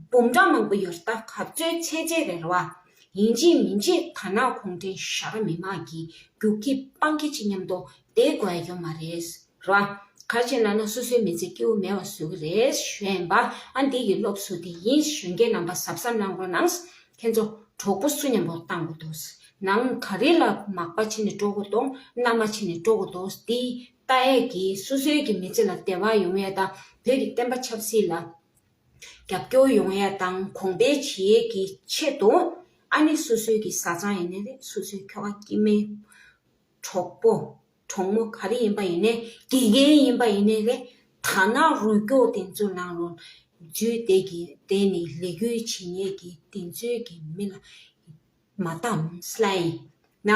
འབུམ་ཕྲག་མང་པོ་ཡོད་རེད། ད་ག་ཚོད་ཚད་ཚད་རེད། རེད་བ། ཡིན་གཅིག་མིན་གཅིག་དར་ནག་གུང་ཁྲན་ཞྭ་ར་མི་མང་གི་རྒྱུག་ཁྱི་སྤང་ཁྱི་གཅིག་མཉམ་དུ་བསྡད་དགོས་ཡ་ཡོད་མ་རེད། རེད་བ། ག་རེ་བྱས་ནས་ལབ་ན་སོ་སོའི་མི་ཚེ་སྐྱིད་པོ་མེད་པ་བཟོ་གི་རེད་ཞུ་ཡ་ཡིན་པ། ཨ་འདི་གི་སློབ་གསོ་དེ་ཡིན། གཞོན་སྐྱེས་རྣམ་པ་གཟབ་གཟབ་གནང་རོགས་གནང་། ཁྱེད་ཚོ་གྲོགས་པོ་སུ་མཉམ་པོ་བཏང་དགོས་འདུག་ནང་ག་རེ་ལ་མག་པ་ཕྱིན་ནས་འགྲོ་དགོས་འདུག་མནའ་མ་ཕྱིན་ནས་འགྲོ་དགོས་འདུག་འདི་ལྟ་ཡས་ཀྱིས་སོ་སོའི་གི་མི་ཚེ་ལ་བདེ་བ་ཡོང་ཡས་དང་། བོད་ཀྱི་བསྟན་པ་ཆབ་སྲིད་ལ་རྒྱབ་སྐྱོར་ཡོང་ཡས་དང་གོང་འཕེལ་བྱེད་ཡས་ཀྱི་ཆེད་དུ། ཨ་ནི་སོ་སོའི་གི་བཟའ་ཚང་ཡིན་ནའི་རེད། སོ་སོའི་ཁྱོ་ག་སྐྱེ་དམན། གྲོགས་པོ། གྲོགས་མོ་ག་རེ་ཡིན་པ་ཡིན་ནའི། དགེ་རྒན་ཡིན་པ་ཡིན་ནའི་རེད། དར་ནག་རུ་སྐྱོག་དེ་ཚོ་ནང་ལོགས་འཛུལ་བསྡད་ཀྱི་བསྡད་ནས་ལས་འགུལ་བྱེད་མཁན་གྱི་དེ་ཚོའི་གི་མི་ལ་མ་གཏམ་སླ་ཡིན་ན།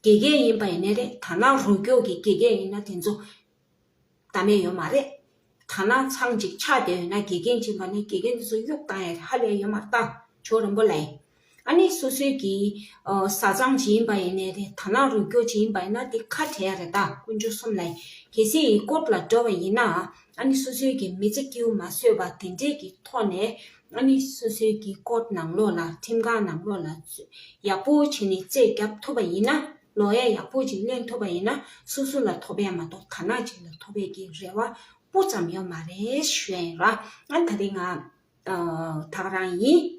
དགེ་རྒན་ཡིན་པ་ཡིན་ནའི་རེད། དར་ནག་རུ་སྐྱོག་གི་དགེ་རྒན་ཡིན་ན་དེ་ཚོ་ད་མེད་ཡོད་མ་རེད། དར་ནག་ཚང་ཅིག་ཆགས་བསྡད་ཡོད་ན་དགེ་རྒན་ཅིག་མ་ནས་དགེ་རྒན་དེ་ཚོ་གཡུག་བཏང་ཡ་ཧ་ལས་ཡོད་མ་རེད། ད་ཇོ་རིན་པོ་ལགས། ཨ་ནི་སོ་སོའི་གི་ཨ་བཟའ་ཚང་ཅིག་ཡིན་པ་ཡིན་ནའི་རེད། དར་ནག་རུ་སྐྱོག་ཅིག་ཡིན་པ་ཡིན་ན་དེ་ཁ་བྲལ་ཡ་རེད། ད་དཀོན་མཆོག་གསུམ་ལ་གལ་སྲིད་ཀོར་ཊ་ལ་འགྲོ་བ་ཡིན་ན། ཨ་ནི་སོ་སོའི་གི་མི་ཚེ་སྐྱིད་པོ་མ་བཟོས་པ་དེ་འདྲས་ཀྱི་ཐོག་ནས། ཨ་ནི་སོ་སོའི་གི་ཀོར་ཊ་ནང་ལོགས་ལ་ཁྲིམས་ཁང་ནང་ལོགས་ལ་ཡག་པོ་བྱས་ནས་རྩོད་རྒྱབ་ཐུབ་པ་ཡིན་ན། ལོ་ཡ་ཡག་པོ་ཅིག་ལེན་ཐུབ་པ་ཡིན་ན་སོ་སོ་ལ་ཐོབ་ཡ་མ་གཏོགས་དར་ནག་ཅིག་ལ་ཐོབ་ཡ་གི་རེ་བ་སྤུ་ཙམ་ཡོད་མ་རེད་ཞུ་ཡ་ཡིན་ར། ཨ་ད་རེས་ང་ཨ་ད་ག་རང་ཡིན།